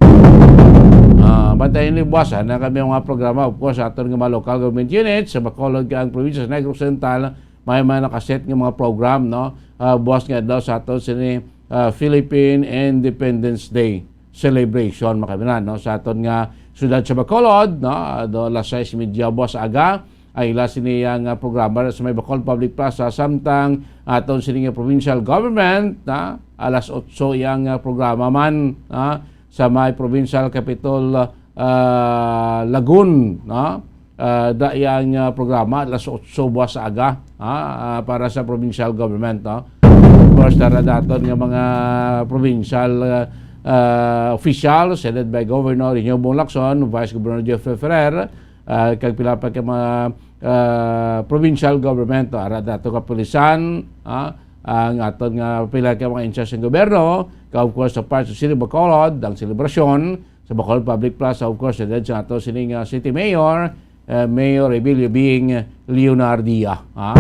Ah, bantayan ni buwasan na kami ang mga programa, of course, sa aton nga mga local government units, sa Bacolod kag ang probinsya sa Negros Occidental, may mga nakaset nga mga program, no? Ah, buwas nga adlaw sa aton sini, ah, Philippine Independence Day celebration, mga kaabyanan, no? Sa aton nga siyudad sa Bacolod, no? Ah, do alas sais y media buwas aga, ay ila sini ang, ah, programa sa may Bacolod Public Plaza, samtang aton sini nga provincial government, na alas otso yang, ah, programa man, ah, sa may provincial capitol, ah, Lagun, no? Ah, da yang, ah, programa alas otso buwas sa aga, ah, ah, para sa provincial government, no? Of course, tara daton nga mga provincial, ah, ah, officials headed by Governor Reñijo Bong Lacson, Vice Governor Jeffrey Ferrer, ah, kag pila pa ka mga, ah, provincial government, no? Ara dato kapulisan, ah, ang aton nga pila ka mga insyas ng gobyerno, kag of course, sa part sa City of Bacolod, ang selebrasyon, sa Bacolod Public Plaza, of course, headed sa ato sining, ah, City Mayor, eh, Mayor Emilio Bing Leonardia, ha?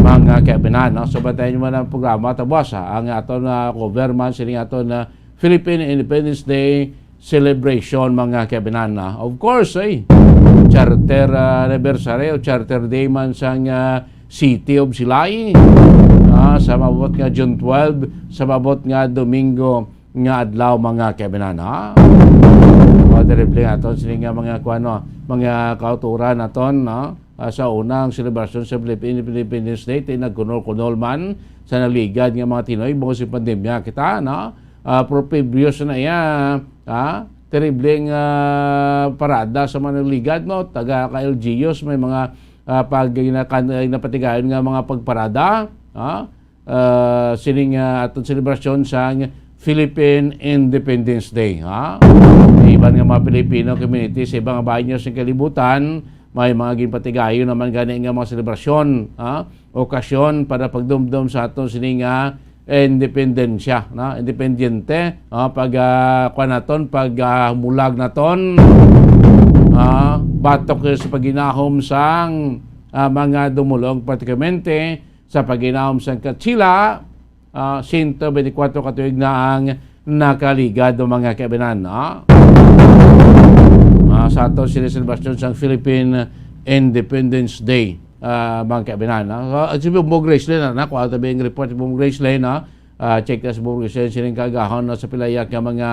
Mga kaabyanan, no? So, bantayan nyo man ang programa, tapos, ha, ang aton, ah, cover man, sining aton, ah, Philippine Independence Day celebration, mga kaabyanan, ha? Of course, eh, charter, ah, anniversary o charter day man sang, ah, City of Silay, ah, sa maabot nga June twelve, sa maabot nga Domingo, nga adlaw, mga kaabyanan, ha? O, terrible nga aton sini nga mga kuano, mga kauturan naton, no? Ah, sa unang selebrasyon sa Philippine Independence Day, ti nagkunol-kunol man sa naligad nga mga Tinoy, bangod sa pandemya kita, no? Ah, pero previous na iya, ha? Terrible nga parada sa mga naligad, no? Taga ka L G Us, may mga, ah, pag ginakan-, napatigayon nga mga pagparada, ha? Ah, sining, ah, aton selebrasyon sang Philippine Independence Day, ha? Iban nga mga Filipino community sa ibang bayan sa kalibutan, may mga ginpatigayon naman gani nga mga selebrasyon, ha? Okasyon para pagdumdom sa aton sining, ah, independensya, no? Independiente, ah, pag, ah, kuwan naton, pag, ah, humulag naton, ah, batok sa paghinahom sang, ah, mga dumulong, pratikamente, sa paghinahom sang Katsila, ah, siyento beintikwatro ka tuig na ang nakaligad, mga kaibinan, ah. Ah, sa aton sini celebration sang Philippine Independence Day, ah, mga kaibinan, ah. Ah, si Bumbo Gracelyn, ah, nakuha tabi ang report ni Bumbo Gracelyn, ah. Ah, check na si Bumbo Gracelyn sining kaagahon, no, sa pila iya ka mga,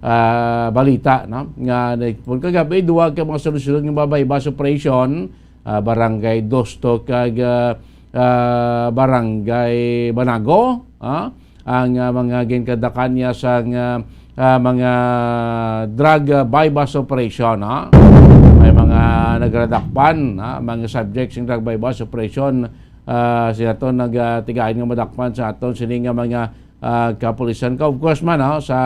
ah, balita, no, nga nagpon kagabi, duwa ka mga sunod-sunod nga mga buy-bust operation, ah, Barangay Dosto kag, ah, ah, Barangay Banago, ah, ang, ah, mga ginkadakan niya sa, ah, ah, mga drug, ah, buy-bust operation, ah. May mga nagradakpan, ah, mga subject sing drug buy-bust operation, ah, sila to nag, ah, tigayon nga madakpan sa aton sini nga mga, ah, kapulisan ka. Of course man, ah, sa,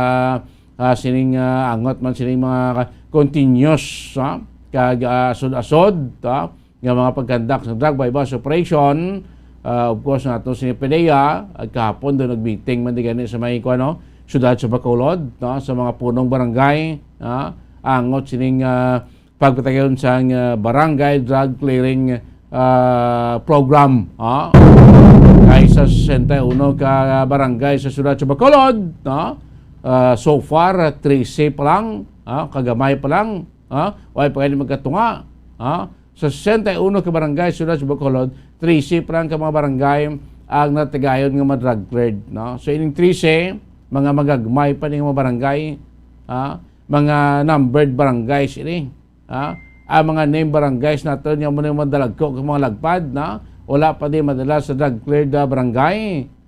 ah, sining, ah, angot man sining mga continuous, ah, kag, ah, asod-asod, ah, nga mga pagkandak sa drug buy-bust operation, ah, of course, nato si PDEA, ag kahapon doon nag-meeting man di gani sa may, kuwan, no, siyudad sa Bacolod, no, sa mga punong barangay, ah, angot sining, ah, pagpatayon sang, ah, barangay drug clearing, ah, program, ah. Kay sa sesenta y uno ka barangay sa siyudad sa Bacolod, no, ah, so far, ah, trese pa lang, ah, kagamay pa lang, ah, way pa gani magkatunga, ah. Sa sesenta y uno ka barangay sa siyudad sa Bacolod, trese pa lang ka mga barangay ang natigayon nga ma-drug cleared, no? So, ining trese, mga magagmay pa ning mga barangay, ah, mga numbered barangays ini, ah. Ang mga name barangays naton nga amo na yung madalagko kag mga lagpad, no? Wala pa di madala sa drug cleared, ah, barangay,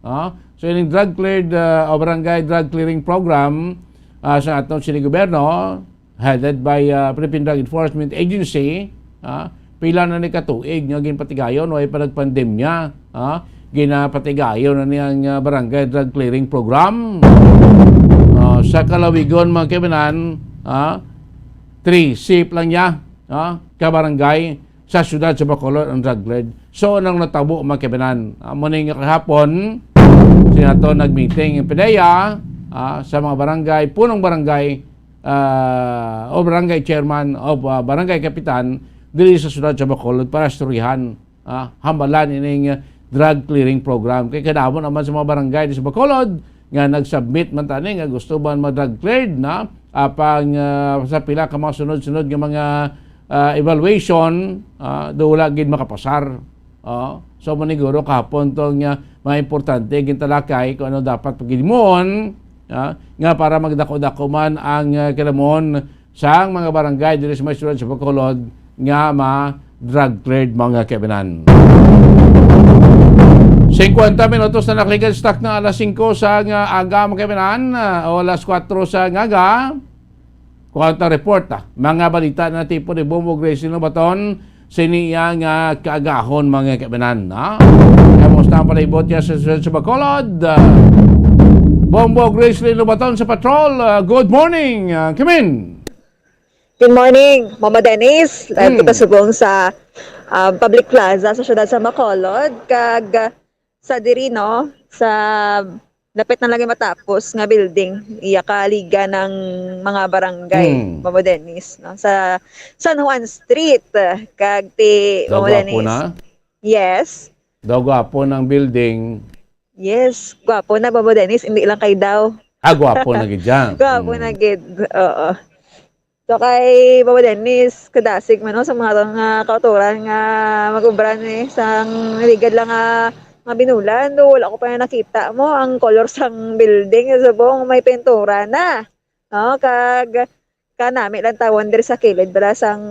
ah. So, ining drug cleared, ah, o barangay drug clearing program, ah, sa aton sini gobyerno, headed by, ah, Philippine Drug Enforcement Agency, ah, pila na ni katuig nga ginpatigayon, way pa nagpandemya, ah, ginapatigayon na ni ang, ah, Barangay Drug Clearing Program. Ah, sa kalawigon, mga kaibinan, ah, trese lang niya, ah, ka barangay sa siyudad sa Bacolod ang drug cleared. So, anong natabo, mga kaibinan? Ah, muna nga kahapon, sila to nag-meeting ang PDEA, ah, sa mga barangay, punong barangay, ah, o barangay chairman o, ah, barangay kapitan diri sa siyudad sa Bacolod para istoryahan, ah, hambalan ining, ah, drug clearing program. Kay kadamo naman sa mga barangay di sa Bacolod nga nag-submit man tani nga gusto man mag-drug cleared na, apang, ah, sa pila ka mga sunod-sunod nga mga, ah, evaluation, ah, do wala gid makapasar. Oh, so, maniguro kahapon to nga mga importante gintalakay kung ano dapat paghimuon, ah, nga para magdako-dako man ang, ah, kinamon sang mga barangay diri sa may siyudad sa Bacolod nga ma-drug cleared, mga kaibinan. Singkwenta minutos na nakalikan sa takna alas singko sa nga aga, mga kaibinan, ah, o alas kuwatro sa nga aga. Kuwanta report, ah. Mga balita na tipo ni Bombo Grace Lobaton, sini iya nga kaagahon, mga kaibinan, ha? Kamusta ang palibot niya sa, sa, sa Bacolod? Ah, Bombo Grace Lobaton sa Patrol. Ah, good morning, ah, Kimin. Good morning, Mama Dennis. Live Hmm. kita subong sa, um, Public Plaza sa siyudad sa Bacolod. Kag, ah, sa diri, no, sa dapit na lagi matapos nga building, iya ka liga ng mga barangay, Hmm. Mama Dennis, no, sa San Juan Street, ah, kag ti Daw Mama gwapo Dennis. Na? Yes. Daw gwapo ng building. Yes, gwapo na, Mama Dennis, hindi lang kay daw. Ah, gwapo na gid siya. Gwapo Hmm. na gid, oo. So, kay Papa Dennis, kadasig man, no, sa mga to nga kautoran nga mag-ubra ni sang ligad lang nga, nga binulan, do wala ko pa na nakita mo ang color sang building, subong may pintura na, no? Kag kanami lang tawon diri sa kilid bala sang,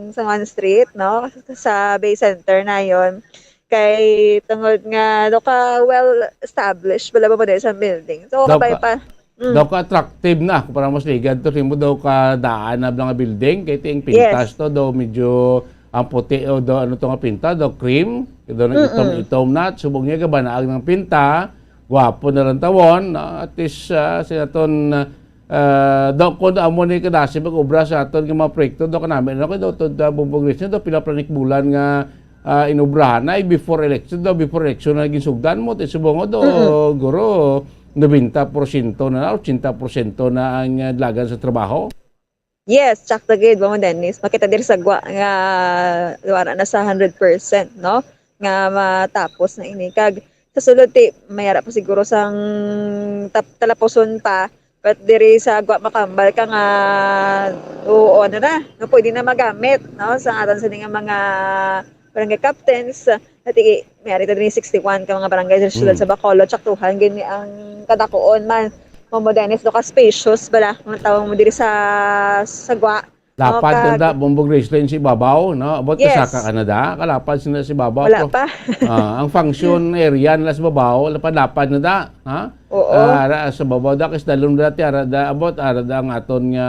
sa One Street, no? Sa Bay Center na yon. Kay tungod nga do ka well established bala ba diri sa building. So, Daw kabay ka- pa. Mm. Daw ka attractive na, kung para mas ligad to, himo daw ka daan na lang nga building, kay ting pintas Yes. to, daw medyo ang puti, o daw ano to nga pinta, daw cream, daw nag Mm-mm. itom-itom na, at subong niya gabanaag ng pinta, gwapo na lang tawon, no? At least, ah, sinaton, ah, daw kung amo ni kadasi mag-obra sa aton nga mga proyekto, daw kanami na ko, daw to, daw bumbong rin siya, daw pila pa nik bulan nga, ah, inubrahan na, eh, before election, daw before election na ginsugdan mo, ti subong daw, Mm-mm. guro, nobenta porsyento na, ochenta porsyento na ang, ah, dalagan sa trabaho? Yes, sakto gid, Mama Dennis. Makita diri sa gwa nga wala na sa hundred percent, no? Nga matapos na ini. Kag Sa sulod, ti, may ara pa siguro sang tap-, talapuson pa. But diri sa Guac Macambal ka nga, oo, ano na, nga pwede na magamit, no, sa aton sini nga mga barangay captains. Ati, may ari ta diri sixty-one ka mga barangay sa siyudad Mm. sa Bacolod, tsaktuhan gini ang kadakuon man. Mamo, Dennis, do ka spacious bala, ang tawag mo diri sa, sa Guac. Lapad Oh, kag tanda, Bumbog Race Lane sa ibabaw, no? Abot ka Yes. Saka, Canada, kalapad sila sa ibabaw. Wala Pero, pa. ah, ang function area nila sa babaw, lapad-lapad na da, ha? Oo. Ah, ara sa babaw da, kay sa dalom dati, ara da, abot, ara da ang aton nga,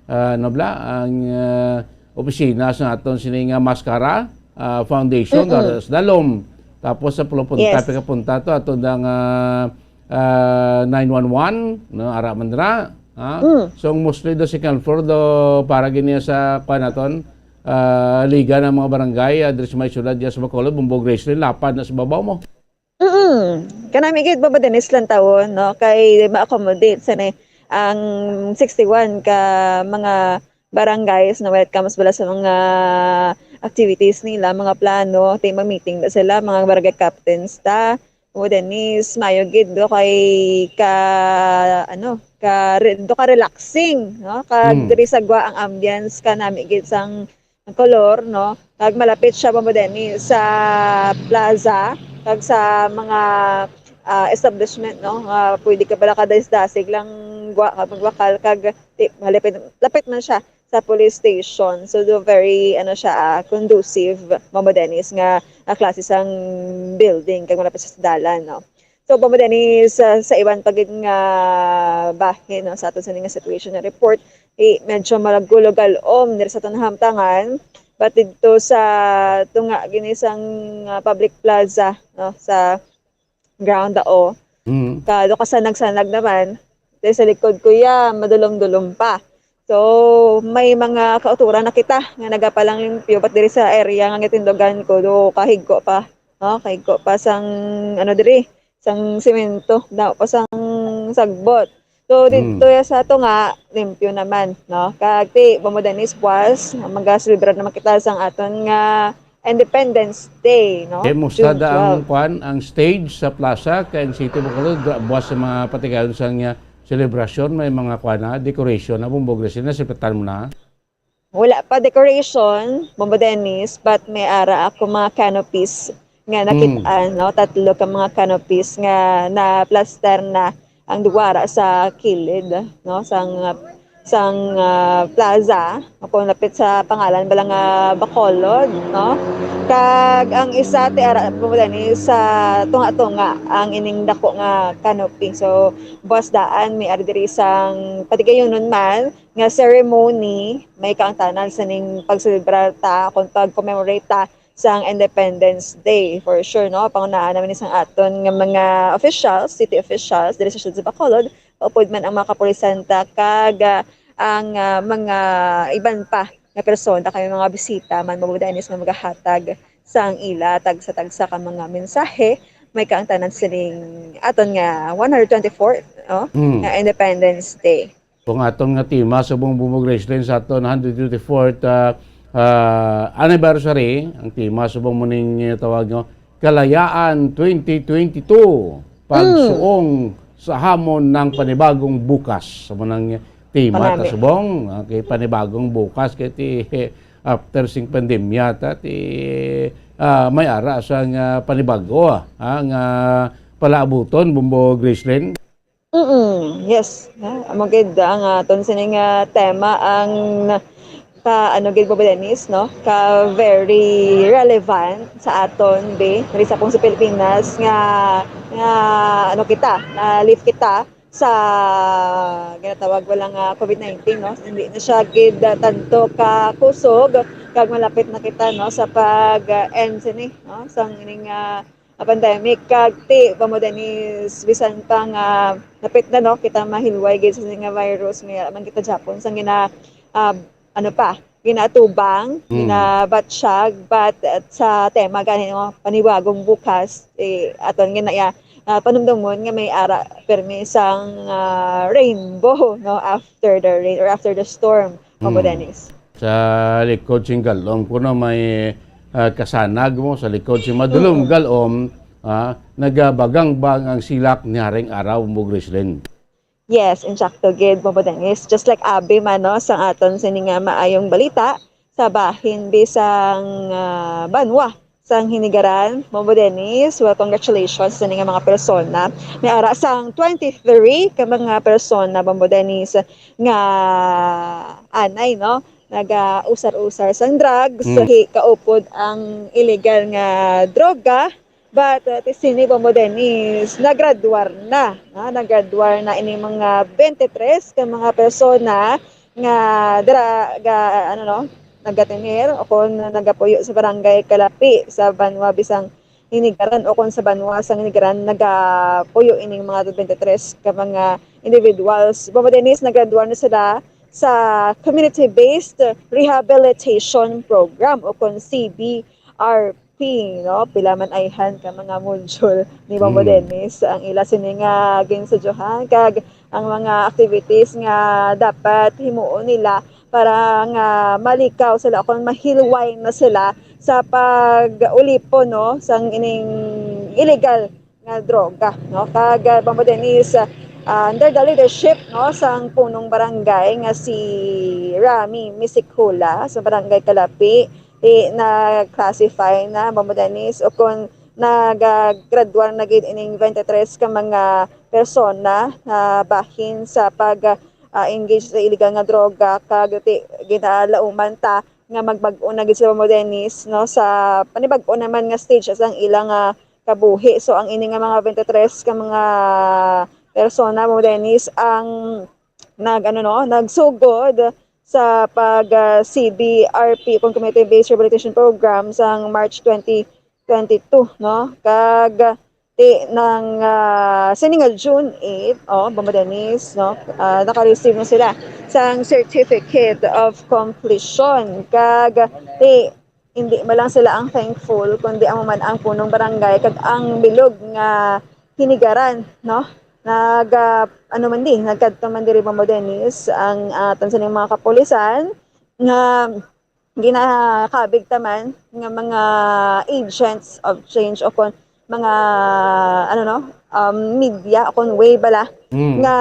ah, ano bala, ang, ah, opisina sa aton sini nga Mascara, ah, Foundation, Mm-mm. ara sa dalom. Tapos sa pulupunta, Yes. pikapunta to, aton da nga, ah, nine one one, no? Ara man dira, ha? Mm. So, ang mostly do second floor do para gini sa, kuwan naton, ah, liga ng mga barangay, ah, diri sa may syudad, diya sa Bacolod, Bumbog Race Lane, lapad na sa babaw mo. Mm. Kanami gid, Baba Dennis, lantawon, no? Kay ma-accommodate sa ni ang sixty-one ka mga barangays na welcome sa bala sa mga activities nila, mga plano, ti mag-meeting na sila, mga barangay captains ta. O, Dennis, mayo gid do kay ka, ano, ka re-, do ka relaxing, no? Kag Mm. diri sa Guac ang ambience kanami gid sang kolor, no? Kag malapit siya, Bambo Dennis, sa plaza, kag sa mga, ah, establishment, no? Nga pwede ka pala kadasig-dasig lang Guac, kag magbakal, kag ti-, malapit, lapit man siya sa police station. So, do very, ano siya, ah, conducive, Bambo Dennis, nga, ah, klase sang building, kag malapit siya sa dalan, no? So, Bambo Dennis, sa, sa iban pa gid nga bahin, no, sa aton sini nga situation report, eh, medyo malagulo galom diri sa aton nahamtangan, but didto sa tunga gini sang, ah, public plaza, no, sa ground, o. Mm. Ka, do kasanag-sanag naman. Diri sa likod ko, ya, madulom-dulom pa. So, may mga kauturan na kita nga nagapalanglimpyo, but diri sa area nga gitindugan ko, do kahigko pa, no? Kahigko pa sang, ano, diri, sang semento, daw pa sang sagbot. So, dito Mm. ya sa ato nga, limpyo naman, no? Kag ti, Bambo Dennis, buwas, magaselebrar naman kita sang aton nga Independence Day, no? Eh, musta June da ang twelve. Kwan, ang stage sa plaza kay ang City of Bacolod, gra-, buwas sa mga patigayon sa nga selebrasyon, may mga kwan na, decoration na, Bambo Grace, na sipitan mo na? Wala pa decoration, Bambo Dennis, but may ara ako mga canopies nga nakit-an, Hmm. no? Tatlo ka mga canopies nga na-plaster na ang duwara sa kilid, no? Sang, sang, ah, plaza, kung lapit sa pangalan bala nga Bacolod, no? Kag ang isa ti ara po dani sa tunga-tunga ang ining dako nga canopy. So, buwas daan, may ari diri sang patigayunon man nga ceremony, may kaangtanan sa ning pagselebrar ta, kung pag-commemorate ta sang Independence Day, for sure, no? Pangunaan naman ni sang aton nga mga officials, city officials, diri sa siyudad sa Bacolod, upod man ang mga kapulisan ta, kag, ah, ang, ah, mga iban pa nga persona, kay mga bisita man, Bambo Dennis, nga magahatag sang ila tagsa-tagsa ka mga mensahe, may kaangtanan sining aton nga one hundred twenty-fourth, no? Mm. Nga Independence Day. Kung aton nga tema subong Bambo Grace Lane sa aton hundred twenty-fourth, ah, ah, anniversary, ang tema subong mo ning, eh, tawag nyo, Kalayaan twenty twenty-two, Mm. Pagsuong sa Hamon ng Panibagong Bukas. Amo nang tema ta Panami. Subong, ah, kay panibagong bukas, kay ti, after sing pandemya ta, ti, ah, may ara sa nga panibago, ah, nga palaabuton, Bambo Grace Lane. Mm, yes. Ha? Amo gid ang aton sini nga tema ang na-, ka, ano gid, Bambo Dennis, no? Ka very relevant sa aton, be, diri sa kung sa Pilipinas nga, nga, ano kita, na-lift kita sa ginatawag wala nga COVID nineteen, no? Hindi na siya gid, ah, tanto ka kusog kag malapit na kita, no, sa pag, ah, end sini, no? Sa ining, ah, a pandemic, kag ti, Bambo Dennis, bisan pa nga napit na, no, kita mahilway gid sa nga virus, may man kita Japon sang gina-, ah, ano pa, ginaatubang, Mm. ginabatsyag, but, uh, sa tema gani, no, panibagong bukas, eh, aton gina-, ah, panumdumon nga may ara permi sang, ah, rainbow, no, after the rain or after the storm, Bambo Mm. Dennis. Sa likod sing galom kuno may, ah, kasanag mo, sa likod sing madulom Mm. galom, ah, nagabagangbang ang silak niharing araw, Bambo Gracelyn. Yes, insakto gid, Bambo Dennis. Just like abi man, no, sa aton sini nga maayong balita sa bahin bisang ah, banwa sang Hinigaran, Bambo Dennis. Well, congratulations sa nga mga persona. May ara sang twenty-three ka mga persona, Bambo Dennis, nga anay, no, nagausar-usar sang drugs, Mm. hi kaupod ang illegal nga droga. But uh, ti sini, Bambo Dennis, nagraduar na, ha? Nagraduar na ini mga twenty-three ka mga persona nga dra, ga, ano, no, nagatener o kon nagapuyo sa barangay Kalapi sa banwa bisang Hinigaran o kon sa banwa sang Hinigaran nagapuyo ining mga twenty-three ka mga individuals. Bambo Dennis, nagraduar na sila sa Community-Based Rehabilitation Program o kon C B R P, no? Pila man ayhan ka mga module ni Bambo Mm. Dennis ang ila sini nga ginstudyohan kag ang mga activities nga dapat himuon nila para nga malikaw sila o kon mahilway na sila sa pag-ulipon, no, sang ining illegal nga droga, no? Kag ah, Bambo Dennis, ah, under the leadership, no, sang punong barangay nga si Rami Misikula sa barangay Kalapi, ti na-classify na, Bambo Dennis, o kon nagagraduar na gid ining twenty-three ka mga persona na bahin sa pag ah, engage sa illegal nga droga, kag ti ginalauman ta nga magbag-o na gid sila, Bambo Dennis, no, sa panibag-o naman nga stage sang ilang ah, kabuhi. So ang ini nga mga twenty-three ka mga persona, Bambo Dennis, ang nag ano, no, nagsugod sa pag ah, C B R P o kon Community Based Rehabilitation Program sang March twenty twenty-two, no? Kag ti nang ah, sini nga June eight, oh, Bambo Dennis, no? Ah, naka-receive na sila sang certificate of completion. Kag ti hindi man lang sila ang thankful, kundi amo man ang punong barangay kag ang bilog nga Hinigaran, no? Nag ah, ano man di, nagkadto man diri, Bambo Dennis, ang aton sining mga kapulisan nga ginakabig ta man nga mga agents of change o kon mga ano, no, um, media o kon way bala Mm. nga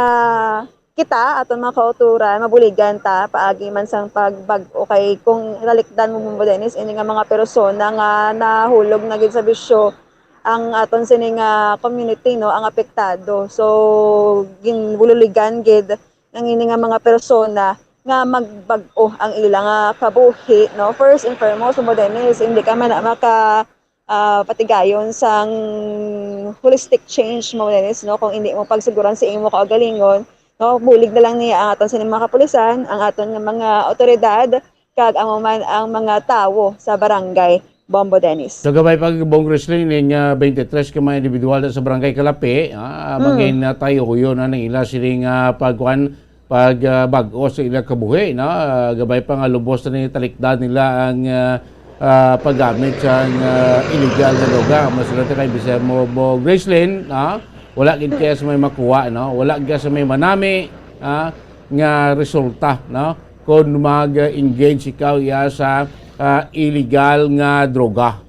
kita aton mga kauturan mabuligan ta paagi man sang pagbag-o, kay kung talikdan mo, Bambo Dennis, ini nga mga persona nga nahulog na gid sa bisyo ang aton sini nga community, no, ang apektado. So ginbululigan gid ang ini nga mga persona nga magbag-o ang ila nga kabuhi, no? First and foremost, Bambo Dennis, hindi ka man na maka ah, patigayon sang holistic change, Bambo Dennis, no? Kung hindi mo pagsiguran sa imo kaugalingon, no? Bulig na lang niya ang aton sining mga kapulisan, ang aton nga mga awtoridad, kag amo man ang mga tawo sa barangay, Bambo Dennis. So gabay pa, Bambo Gracelyn, ning ah, twenty-three ka mga individual sa barangay Kalapi, ah, Mm. mangin na tayo huyo na nang ila sining ah, pagkuan, pag ah, bag-o sa ila kabuhi, no? Ah, gabay pa nga lubos na ni talikdan nila ang ah, ah, paggamit sa ah, illegal na droga. Mas sila kay bisa mo, Bambo Gracelyn, no? Wala gid kaya sa may makuha, no? Wala gid sa may manami, ah, nga resulta, no? Kung mag-engage ikaw iya sa ah, illegal nga droga.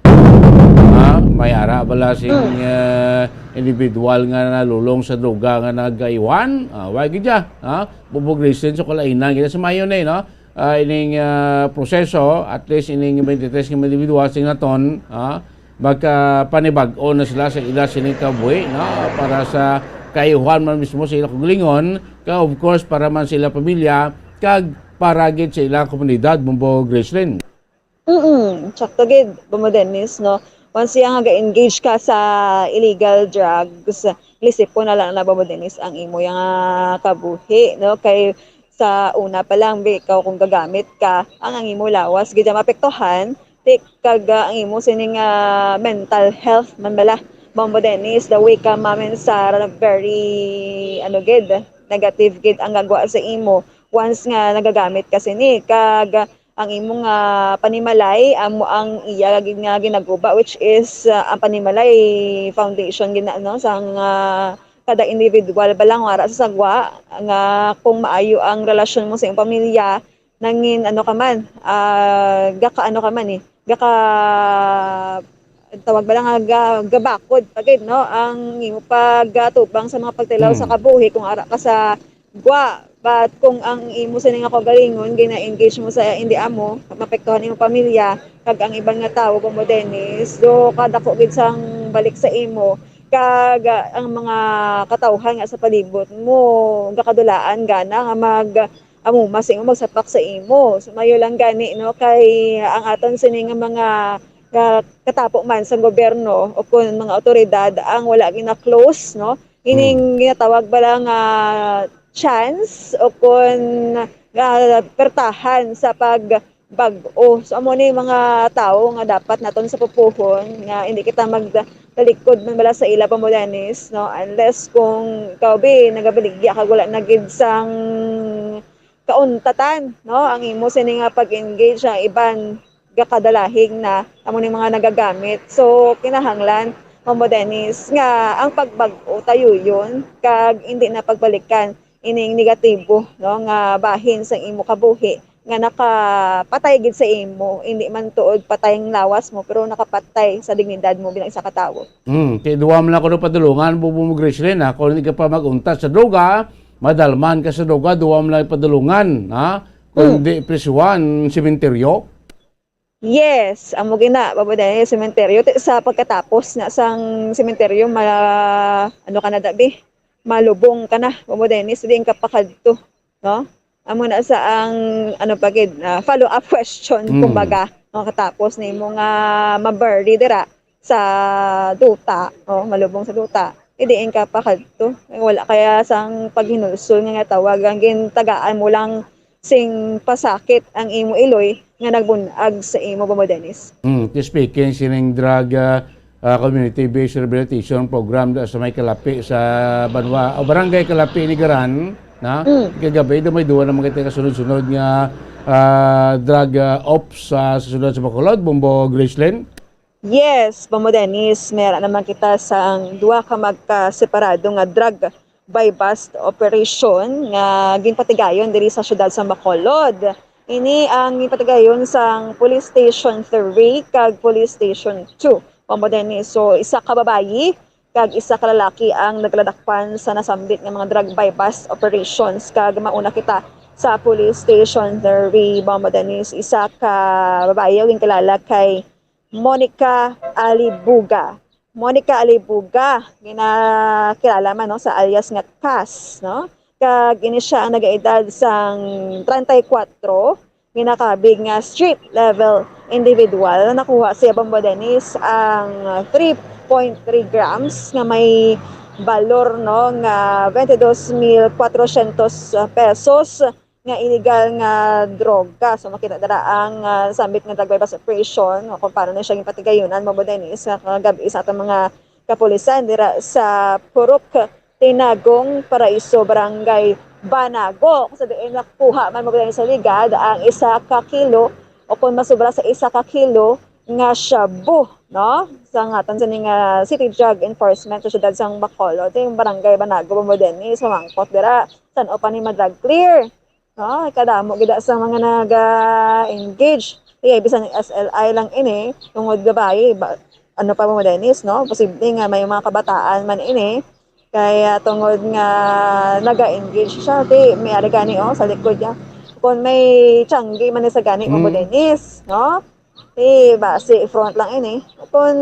Ah, may ara bala sing ah, individual nga nalulong sa droga nga nagaiwan? Ah, wa gid ya, ah, Bambo Gracelyn, sa kalainan kita sa mayo na, no? Ah, ining ah, proseso, at least ining twenty-three nga individual sing naton, ah, magkapanibag-o na sila sa ila sining kabuhi, no? Para sa kaayuhan man mismo sa ila kaugalingon, ka of course para man sa ila pamilya, kag para gid sa ila komunidad, Bambo Gracelyn. Mm, sakto gid, Bambo Dennis, no? Once yang ga-engage ka sa illegal drugs, lisipon na lang na, Bambo Dennis, ang imo yang ah, kabuhi, no? Kay sa una pa lang, bi, ikaw kung gagamit ka, ang, ang imo lawas gid ang maapektuhan, ti kag ah, ang imo sining ah, mental health man bala, Bambo Dennis, the way ka mamin sa very, ano gid, negative gid ang gagwa sa imo once nga nagagamit ka sini, kag ang imo nga panimalay amo ang iya gid nga ginaguba, which is ah, ang panimalay foundation gid na, no, sang ah, kada individual ba lang, wala sa sagwa nga kung maayo ang relasyon mo sa iyong pamilya, nangin ano ka man, ah, gaka ano ka man eh, gaka tawag ba lang nga ga-, gabakod pa gid, no, ang imo pagtubang sa mga pagtilaw sa Mm. kabuhi kung ara ka sa gwa. But kung ang imo sini nga kaugalingon gina-engage mo sa indi amo, maapektuhan imo pamilya kag ang iban nga tawo, Bombo Dennis, do kadako gid sang balik sa imo kag, ah, ang mga katawhan nga sa palibot mo gakadulaan gana nga mag-, amuma sa imo, magsapak sa imo. So, mayo lang gani, no, kay ang aton sini nga mga, ah, katapo man sa gobyerno o kun mga awtoridad ang wala gina-close, no, ining Hmm. ginatawag bala nga chance o kun, ah, pertahan sa pagbag-o. So, amo ni mga tawo nga dapat naton sapupuhon nga hindi kita magtalikod man bala sa ila, Bombo Dennis, no? Unless kung ikaw, bi, nagabaligya kag wala na gid sang kauntatan, no? Ang imo sini nga pag-engage ang iban gakadalahig na amo ning mga nagagamit. So, kinahanglan, Bombo Dennis, nga ang pagbag-o tayuyon kag hindi na pagbalikan ining negatibo, no, nga bahin sang imo kabuhi nga nakapatay gid sa imo, hindi man tuod patay ang lawas mo, pero nakapatay sa dignidad mo bilang isa ka tawo. Hmm, kay duwa man ako padulungan, Bombo Gracelyn, ha? Kung hindi ka pa mag-untat sa droga, madalman ka sa droga, duwa man lang padulungan, ha? Kung Hmm. hindi, prisuhan, sementeryo. Yes, amo gina, Bombo Dennis, sementeryo. Ti-, sa pagkatapos na sang sementeryo, ma-, ano ka na, dabi? Malubong ka na, Bombo Dennis, diin ka pakadto, no? Amo na sa ang, ano pa gid, ah, follow-up question, Hmm. kumbaga, no? Katapos nimo nga ma-bury dira sa duta, o malubong sa duta, eh, diin ka pakadto? Eh, wala kaya sang paghinulsol nga, nga tawag ang gintagaan mo lang sing pasakit ang imo iloy nga nagbun-ag sa imo, Bombo Dennis. Hmm, ti speaking sining drug, ah, ah, community-based rehabilitation program da sa may Calape sa banwa, o barangay Calape, Nigaran, na Mm. kagabi do may duwa naman kita kasunod-sunod nga, ah, drug, ah, ops sa, sa siyudad sa Bacolod, Bombo Gracelyn. Yes, Bombo Dennis, may ara naman kita sang duha ka magkaseparado nga drug buy-bust operation nga ginpatigayon diri sa siyudad sa Bacolod. Ini ang ginpatigayon sang Police Station three kag Police Station two, Bombo Dennis. So, isa ka babayi kag isa ka lalaki ang nagladakpan sa nasambit nga mga drug buy-bust operations, kag mauna kita sa Police Station three, Bombo Dennis. Isa ka babayi ang ginkilala kay Monica Alibuga. Monica Alibuga, ginakilala man, no, sa alias nga Cass, no? Kag ini siya ang nagaedad sang treinta y cuatro, ginakabig nga street level individual. Nakuha siya, Bombo Dennis, ang three point three grams nga may balor, no, nga twenty-dos mil cuatrocientos pesos nga illegal nga droga. So, makita dira ang, ah, sambit nga drug buy-bust operation, o kung paano na siya ginpatigayunan, Bombo Dennis, nga kagab-i sa atong mga kapulisan dira sa Purok Tinagong, Paraiso, Barangay Banago, kung sa diin nakuha man, Bombo Dennis, sa ligad ang isa ka kilo o kung masubra sa isa ka kilo nga shabu, no? Sa ngatan sa ning, ah, City Drug Enforcement sa siyudad sang Bacolod, yung Barangay Banago, Bombo Dennis, sumangkot dira, san-o pa ni ma-drug clear. No, kadamo gid sa mga naga-engage. Kaya bisan S L I lang ini, tungod babayi, ba, ano pa mo, Dennis, no? Posible nga may mga kabataan man ini. Kaya tungod nga naga-engage siya, ti, may ari gani, oh, sa likod niya. Kung may tiyanggi man ni sa gani, mo, Mm. Dennis, no? Ti, ba, si front lang ini. Kung,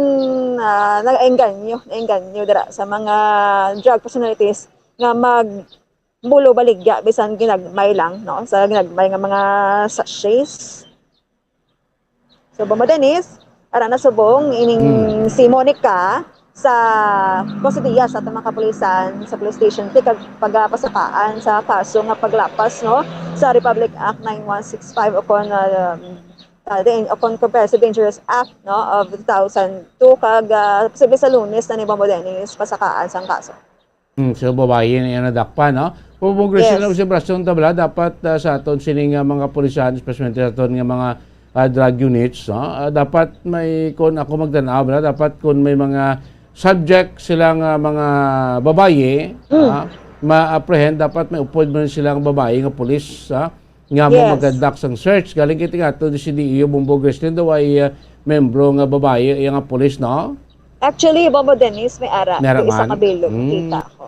ah, nag-engganyo, nag-engganyo dira sa mga drug personalities nga mag- bulo baligya bisan ginagmay lang, no, sa ginagmay nga mga sachets. So, Bombo Dennis, ara na subong ining Hmm. si Monica sa kustodiya sa atong mga kapulisan sa police station, kag pagapasakaan sa kaso nga paglapas, no, sa Republic Act nine one six five o kon, ah, ah, din, o kon Comprehensive Dangerous Act, no, of two thousand two, kag, ah, posible sa Lunes na ni, Bombo Dennis, pasakaan sang kaso. Hmm, so, babayi na yung nadakpan, no? Kung progresyon Yes. na observasyon ta bala, dapat, ah, sa aton sining, ah, mga kapulisan, especially sa aton nga mga, ah, drug units, no? Ah, dapat may, kung ako magtanaw bala, dapat kung may mga subject sila nga mga babayi, Mm. ah, ma-apprehend, dapat may upod man sila nga babayi nga pulis, ah, nga mo Yes. mag-conduct sang search. Galing kita nga to, si D E O Bombo Grisling daw ay, ah, membro nga babayi, iya nga pulis, no? Actually, Bombo Dennis, may ara. May ara Di isa man? Ka bilog, Mm. Kita ko.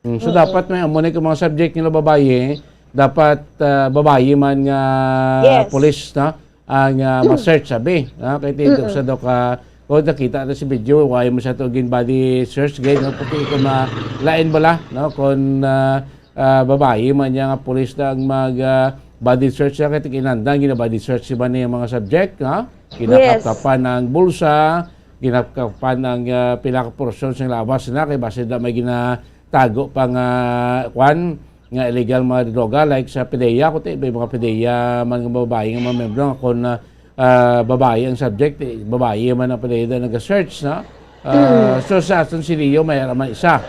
Mm, so, Mm-mm. Dapat may amo na yung mga subject nila babayi, dapat, ah, babayi man nga Yes. Pulis, no? Ang, ah, ma-search, sabi, no? Kay tito Mm-mm. Sa do ka, kung nakita na si video, why mo sa to gin body search, gay, no? Pati kung ma-, lain bala, no? Kung, ah, ah, babayi man niya nga pulis na ang mag, ah, body search na, kay kinandan, gina-body search si ba niya mga subject, no? Yes. Kinakapkapan ang bulsa, ginapkapan ang, ah, pila ka porsyon sa lawas na, kay basi na may ginatago pa nga, kwan, nga illegal mga droga, like sa PDEA, kundi may mga PDEA man nga babayi nga mga membro, nga kung, ah, ah, babayi ang subject, eh, babayi man ang PDEA na nag-search, no? Ah, Mm. So sa aton si Leo, may naman isa.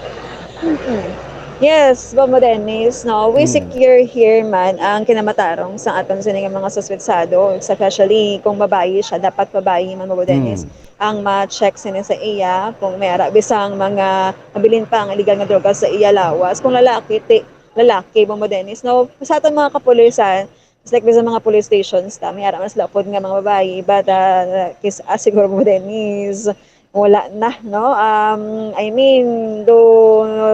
Mm-mm. Yes, Bombo Dennis, no? We Mm. secure here man ang kinamatarong sa aton sini nga mga suspetsado, especially kung babayi siya, dapat babayi man, Bombo Dennis. Mm. Ang ma-check sini sa iya, kung may ara bisang mga mabilin pa ang illegal nga droga sa iya lawas. Kung lalaki, ti-, lalaki, Bombo Dennis, no? Sa aton mga kapulisan, it's like sa mga police stations ta, may ara man sila upod nga mga babayi, but, ah, kis-, ah, siguro, Bombo Dennis, wala na, no? Um, I mean, do,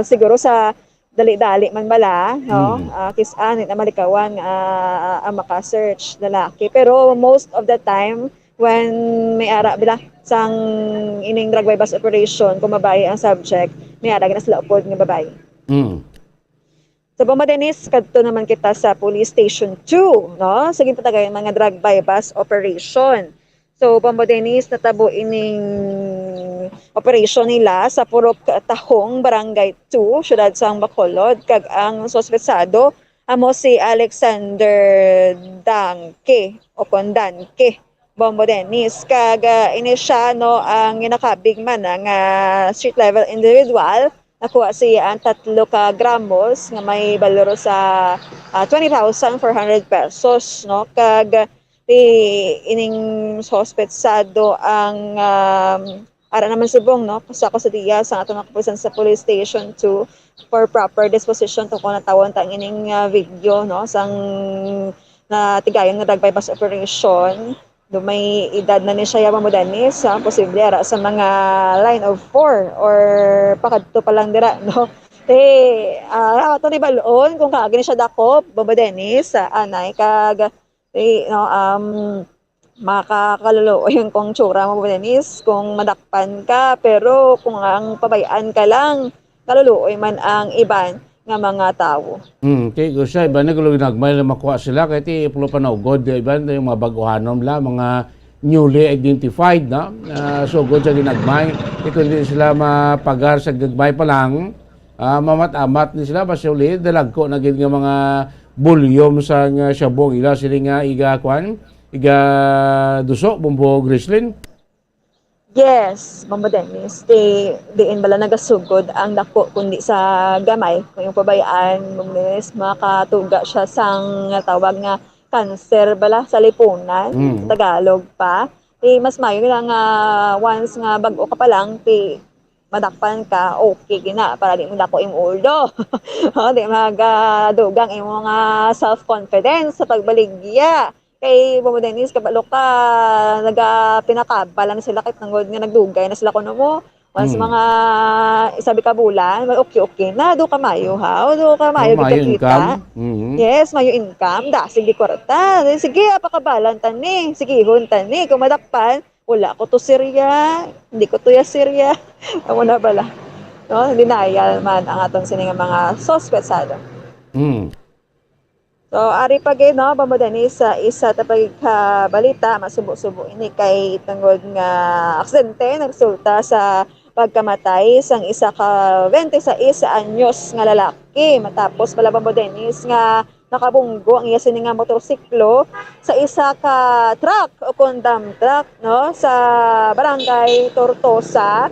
siguro sa dali-dali man bala, no? Mm. Ah, kis-, ah, di na malikawan, ah, ang maka-search lalaki. Pero most of the time, when may ara bila sang ining drug buy-bust operation, kung babayi ang subject, may ara gina sila upod nga babayi. Mm. So, Bombo Dennis, kadto naman kita sa Police Station two, no? Sa ginpatagan nga drug buy-bust operation. So, Bombo Dennis, natabo ining operasyon nila sa Purok Tahong, Barangay two, siyudad sang Bacolod, kag ang suspetsado amo si Alexander Danke o kon Danke, Bombo Dennis. Kag, ah, ini siya, no, ang ginakabig man nga street level individual. Nakuha siya ang tatlo ka gramos nga may balor sa, ah, twenty thousand four hundred pesos, no? Kag ti ining suspetsado ang, um, ara naman subong, no, sa kustodiya sang aton mga kapulisan sa Police Station two for proper disposition. Tungkol natawon ta ang ining, ah, video, no, sang natigayon nga drug buy-bust operation. Do may edad na ni siya, Bombo Dennis, ah, posible ara sa mga line of four or pakadto pa lang dira, no? Ti, ah, ato ni balon kung kaagi ni siya dakop, Bombo Dennis, ah, anay kag, ti, no, um, makakaluluoy ang kong tsura, Bombo Dennis, kung madakpan ka, pero kung ang pabayaan ka lang, kaluluoy man ang iban nga mga tawo. Hmm, kay gusto iba na gulo ginagmay na makuha sila, kay ti pulo pa na ugod, di iban, yung mga baguhanon la, mga newly identified, no? Ah, sugod sa ginagmay, kay kundi sila mapagar sa gagmay pa lang, ah, mamat-amat ni sila, basta uli, dalagko na gid nga mga volume sa nga shabu ang ila, sila nga iga, kwan, iga duso, Bombo Grisling. Yes, Bombo Dennis. Ti, diin bala nagasugod ang dako, kundi sa gamay. Kung yung pabayaan, Bombo Dennis, makatuga siya sang tawag nga cancer bala sa lipunan, Mm. sa Tagalog pa. Ti, mas mayo na nga once nga bag-o ka pa lang, ti, madakpan ka, okay gina, para di mo dako imong ulo. O, di magadugang imong, ah, self-confidence sa pagbaligya. Kay Bombo Dennis, kabalo ka, naga-, pinakaba lang sila kahit tungod nga nagdugay na sila kuno mo. Once Hmm. mga isabi ka bulan, mag-okay-okay na, do ka mayo, ha? O, do ka mayo, Mayo kita-kita. Income. Mhm. Yes, mayo income, dasig di kwarta. Sige, ah, pakabalan tani, sigihon tani. Kung madakpan, wala ko to serya, hindi ko to ya serya. Amo na bala. No? Denial man ang aton sini nga mga suspetsado. Hmm. So, ari pa gid, no, Bombo Dennis, sa isa ta pagkabalita, masubo-subo ini kay tungod nga aksidente nagresulta sa pagkamatay sang isa ka twenty-six anyos nga lalaki matapos pala, Bombo Dennis, nga nakabunggo ang iya sini nga motorsiklo sa isa ka truck o kon dump truck, no, sa barangay Tortosa,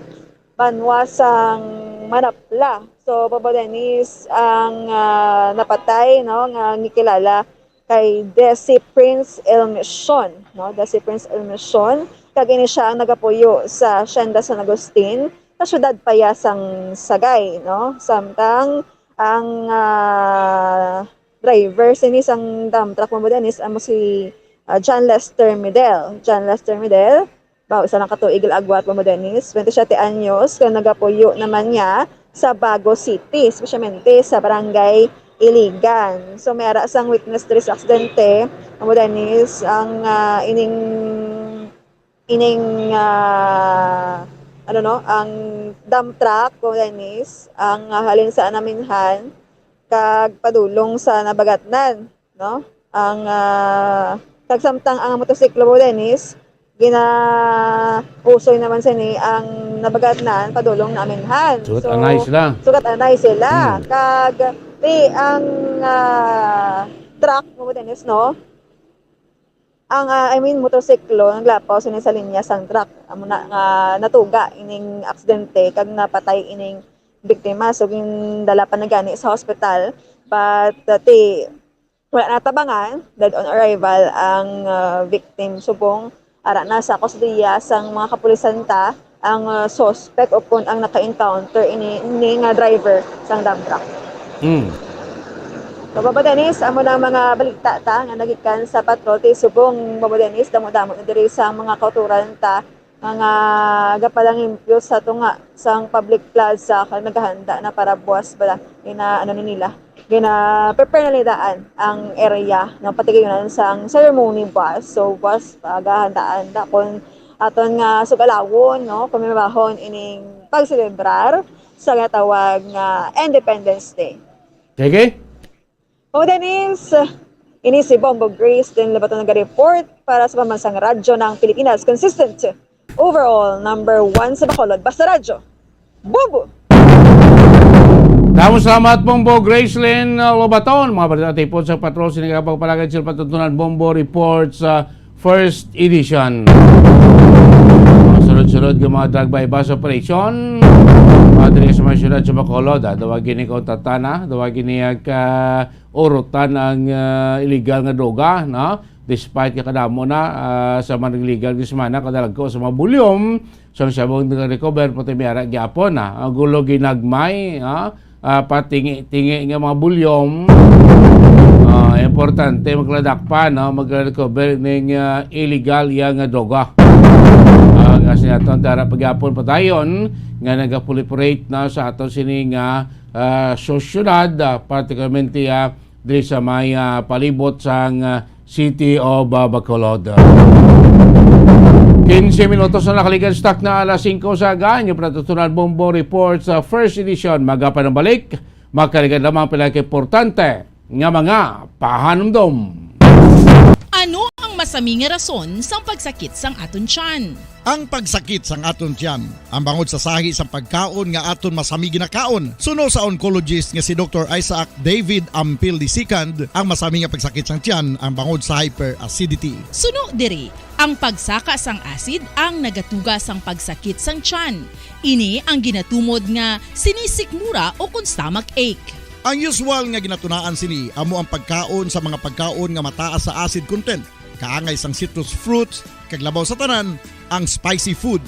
banwa sang Manapla. So, Bombo Dennis, ang, ah, napatay, no, nga gikilala kay Desi Prince El Mission, no? Desi Prince El Mission, kag ini siya ang nagapuyo sa Hacienda San Agustin, sa siyudad pa ya sang Sagay, no? Samtang ang, ah, driver sini sang dump truck, Bombo Dennis, amo si, ah, John Lester Medel. John Lester Medel, ba, isa lang ka tuig la agwat, Bombo Dennis, twenty-siyete anyos, nga nagapuyo naman niya sa Bago City, espesyalmente sa Barangay Iligan. So, may ara sang witness diri sa aksidente, Bombo Dennis, ang, ah, ining, ining, ah, ano, no, ang dump truck, Bombo Dennis, ang, ah, halin sa Anaminhan, kag padulong sa Nabagatnan, no? Ang, ah, kag samtang ang motosiklo, Bombo Dennis, ginausoy naman sini ang Nabagatnan padulong Anaminhan. Sugat anay sila. Sugat anay sila. Hmm. Kag, ti, ang, ah, truck, Bombo Dennis, no? Ang, ah, I mean, motorsiklo naglapaw sini sa linya sang truck. Amo na nga natuga ining aksidente kag napatay ining biktima. So, gindala pa na gani sa hospital. But, uh, ti, wala natabangan, dead on arrival ang, uh, victim. Subong ara na sa kustodiya sang mga kapulisan ta ang, uh, suspect o kon ang naka-encounter ini, ini nga driver sang dump truck. Mm. So, Bombo Dennis, amo na ang mga balita ta nga nagikan sa patrol. Ti subong, Bombo Dennis, damo-damo na diri sa mga kauturan ta nga, nga gapalangimpyo sa tunga sang public plaza kag naghahanda na para buwas bala. Gina, ano na nila, gina-prepare na nila daan ang area nga patigayunan sang ceremony buwas. So, buwas pagahandaan ta kon aton nga sugalawon, no, pamimabahon ining pagselebrar sa ginatawag nga Independence Day. Sige. O, Dennis, ini si Bombo Grace din Labaton naga-report para sa Pambansang Radyo ng Pilipinas. Consistent, overall, number one sa Bacolod. Basta Radyo. Bombo! Damo salamat, Bombo Gracelyn, uh, Lobaton. Mga balita tipon sa patrol, sini nga pagpalagad sa patutunan, Bombo Reports, uh, first edition. Mga sunod-sunod nga mga drug buy-bust operation, mga diri sa mga syudad sa Bacolod, ah, daw gini kontatana, daw gini, ah, ka-, urutan ang, ah, illegal nga droga, no? Despite nga kadamo na, ah, sa mga illegal nga semana, kadalagko sa mga bulyom, so, siya mong nag-recover, pati may ara gyapon, ah, ang gulo ginagmay, ah, ah, patingi-tingi nga mga bulyom. Ah, importante, magladak pa, no? Mag-recover ning, ah, illegal ya nga droga. Ah, nga sa aton, tara pagyapon padayon nga nagaproliferate na sa aton sini nga, ah, sosyedad, ah, particularmente, ah, diri sa may, ah, palibot sang, ah, City of, ah, Bacolod. Quince minutos na nakalikan sa takna alas singko sa aga. Inyo patutunan Bombo Report sa first edition. Magapan ang balik. Makalikan lamang pila ka importante nga mga pahanumdom. Ano ang masami nga rason sang pagsakit sang aton tiyan? Ang pagsakit sang aton tiyan, ang bangod sa sahi sang pagkaon nga aton masami ginakaon. Suno sa oncologist nga si Doktor Isaac David Ampil the second, ang masami nga pagsakit sang tiyan ang bangod sa hyperacidity. Suno diri, ang pagsaka sang acid ang nagatuga sang pagsakit sang tiyan. Ini ang ginatumod nga sinisikmura o kon stomach ache. Ang usual nga ginatunaan sini amo ang pagkaon sa mga pagkaon nga mataas sa acid content, kaangay sang citrus fruits, kag labaw sa tanan, ang spicy food.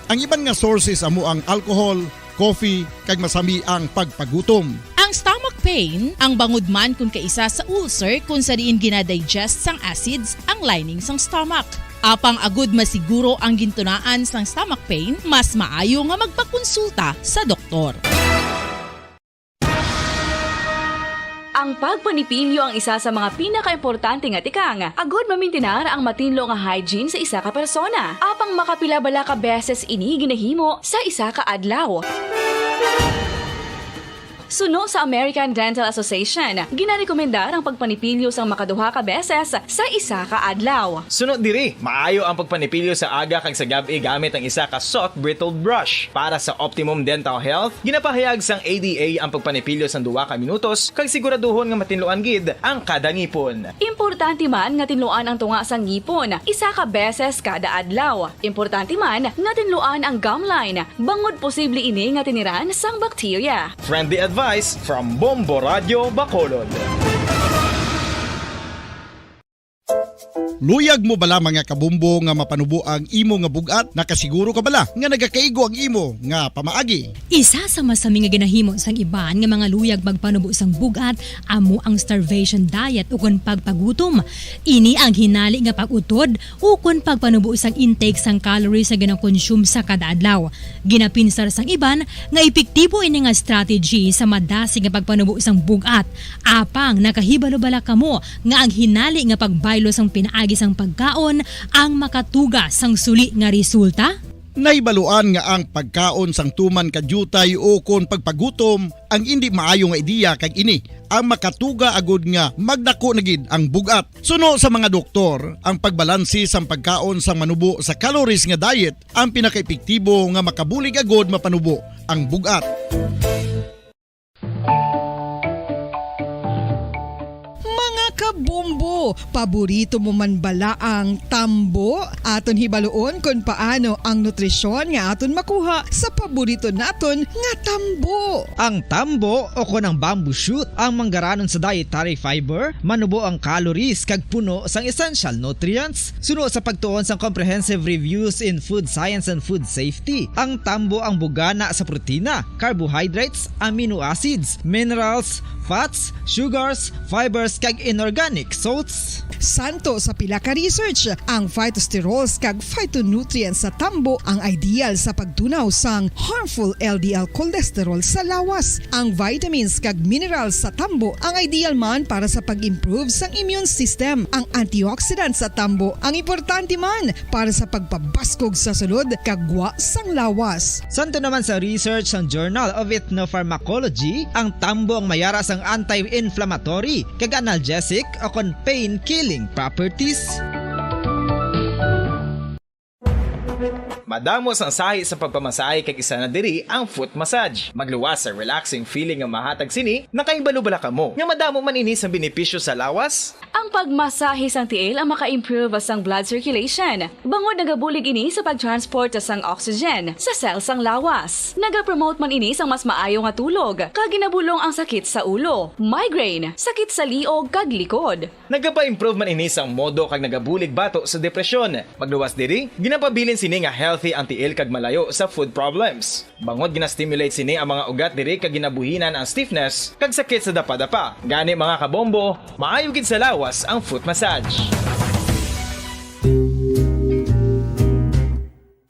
Ang iban nga sources amo ang alcohol, coffee, kag masami ang pagpagutom. Ang stomach pain, ang bangod man kon kaisa sa ulcer kon sa diin ginadigest sang acids ang lining sang stomach. Apang agud masiguro ang gintunaan sang stomach pain, mas maayo nga magpakonsulta sa doktor. Ang pagpanipilyo ang isa sa mga pinakaimportante nga tikang agud mamintinar ang matinlo nga hygiene sa isa ka persona. Apang makapila bala ka beses ini ginahimo sa isa ka adlaw? Suno sa American Dental Association, ginarekomendar ang pagpanipilyo sang makaduha ka beses sa isa ka adlaw. Suno diri, maayo ang pagpanipilyo sa aga kag sa gab-i gamit ang isa ka soft bristled brush. Para sa optimum dental health, ginapahayag sang A D A ang pagpanipilyo sang duha ka minutos kag siguraduhon nga matinluan gid ang kada ngipon. Importante man nga tinluan ang tunga sang ngipon isa ka beses kada adlaw. Importante man nga tinluan ang gum line, bangod posible ini nga tiniran sang bakterya. Friendly advice from Bombo Radyo Bacolod. Luyag mo bala, mga kabombo, nga mapanubo ang imo nga bug-at? Nakasiguro ka bala nga nagakaigo ang imo nga pamaagi? Isa sa masami nga ginahimo sang iban nga mga luyag magpanubo sang bug-at amo ang starvation diet ukon pagpagutom. Ini ang hinali nga pag-utod ukon pagpanubo sang intake sang calories nga ginakonsume sa kada adlaw. Ginapinsar sang iban nga epektibo ini nga strategy sa madasig nga pagpanubo sang bug-at. Apang nakahibalo bala kamo nga ang hinali nga pagbaylo sang pinaagi sang pagkaon ang makatuga sang suli nga resulta? Nahibaluan nga ang pagkaon sang tuman ka diutay ukon pagpagutom ang indi maayo nga ideya, kag ini ang makatuga agud nga magdako na gid ang bug-at. Suno sa mga doktor, ang pagbalanse sang pagkaon sang manubo sa calories nga diet ang pinakaepektibo nga makabulig agud mapanubo ang bug-at. Mga kabombo, paborito mo man bala ang tambo? Aton hibaluon kon paano ang nutrisyon nga aton makuha sa paborito naton nga tambo. Ang tambo, o kon ang bamboo shoot, ang manggaranon sa dietary fiber, manubo ang calories kag puno sang essential nutrients. Suno sa pagtuon sang Comprehensive Reviews in Food Science and Food Safety, ang tambo ang bugana sa protina, carbohydrates, amino acids, minerals, fats, sugars, fibers, kag inorganic salts. Santo sa pila ka research, ang phytosterols kag phytonutrients sa tambo ang ideal sa pagtunaw sang harmful L D L cholesterol sa lawas. Ang vitamins kag minerals sa tambo ang ideal man para sa pag-improve sang immune system. Ang antioxidants sa tambo ang importante man para sa pagpabaskog sa sulod kag gwa sang lawas. Santo naman sa research sang Journal of Ethnopharmacology, ang tambo ang mayara sang anti-inflammatory kag analgesic o kon pain-killing properties. Madamo sang sahi sa pagpamasahe, kag isa na diri ang foot massage. Magluwas sa relaxing feeling nga mahatag sini. Nakahibalo bala kamo nga madamo man ini sang benepisyo sa lawas? Ang pagmasahe sang tiil ang maka-improve sang blood circulation, bangod nagabulig ini sa pag-transport sang oxygen sa cell sang lawas. Nagapromote man ini sang mas maayo nga tulog, kag ginabulong ang sakit sa ulo, migraine, sakit sa liog, kag likod. Nagapa-improve man ini sang mood kag nagabulig bato sa depresyon. Magluwas diri, ginapabilin sini nga healthy ang tiil kag malayo sa foot problems. Bangod gina-stimulate sini ang mga ugat diri kag ginabuhinan ang stiffness kag sakit sa dapadapa. Gani, mga kabombo, maayo gid sa lawas ang foot massage.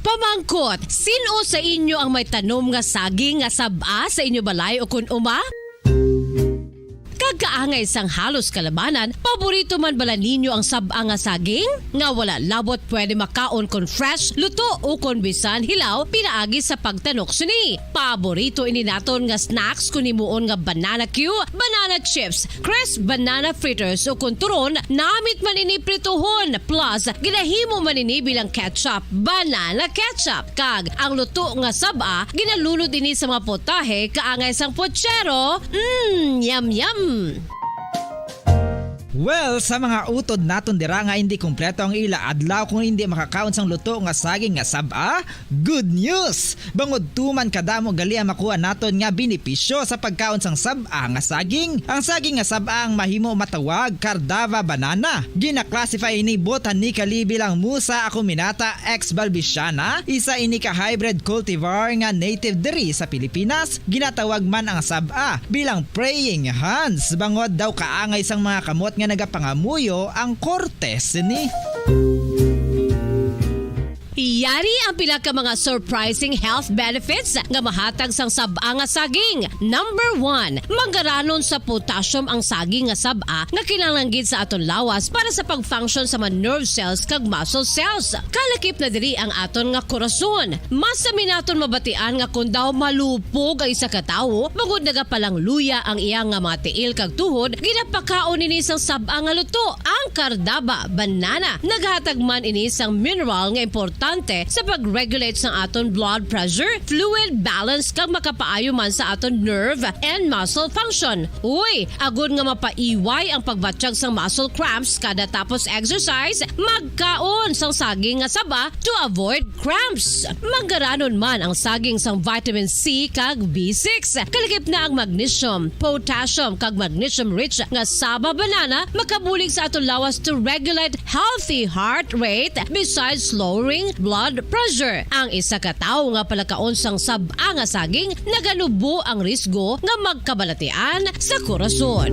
Pamangkot, sin-o sa inyo ang may tanom nga saging nga sab-a sa inyo balay ukon uma? Kag kaangay sang halos kalabanan, paborito man bala ninyo ang sab-a nga saging? Nga wala labot pwede makaon kon fresh, luto, o kon bisan hilaw pinaagi sa pagtanok sini. Paborito ini naton nga snacks kon himuon nga banana cue, banana chips, crisp banana fritters, o kon turon, namit man ini prituhon, plus ginahimo man ini bilang ketchup, banana ketchup. Kag ang luto nga sab-a, ginalunod ini sa mga potahe kaangay sang puchero. Mm, yum, yum! Well, sa mga utod naton dira nga indi kompleto ang ila adlaw kon indi makakaon sang luto nga saging nga sab-a, good news! Bangod tuman kadamo gali ang makuha naton nga benepisyo sa pagkaon sang sab-a nga saging. Ang saging nga sab-a ang mahimo matawag Cardava banana. Gina-classify ini botanically bilang Musa acuminata ex balbisiana. Isa ini ka hybrid cultivar nga native diri sa Pilipinas. Ginatawag man ang sab-a bilang praying hands, bangod daw kaangay sang mga kamot nga nagapangamuyo ang korte sini. Yari ang pila ka mga surprising health benefits nga mahatag sang sab-a nga saging. Number one, manggaranon sa potassium ang saging nga sab-a nga kinahanglan gid sa aton lawas para sa pag-function sa mga nerve cells kag muscle cells. Kalakip na diri ang aton nga korason. Mas sami naton mabatian nga kon daw malupog ang isa ka tawo, bangod nagapalangluya ang iya nga mga tiil kag tuhod, ginapakaon ini sang sab-a nga luto, ang Cardava banana. Naghatag man ini sang mineral nga importante sa pag-regulate sang aton blood pressure, fluid balance, kag makapaayo man sa aton nerve and muscle function. Uy, agod nga mapaiway ang pagbatyag sang muscle cramps kada tapos exercise, magkaon sang saging nga saba to avoid cramps. Manggaranon man ang saging sang vitamin C kag B six. Kalakip na ang magnesium, potassium, kag magnesium-rich nga saba banana makabulig sa aton lawas to regulate healthy heart rate besides lowering blood pressure. Ang isa ka tawo nga palakaon sang sab-a nga saging naganubo ang risgo nga magkabalatian sa korason.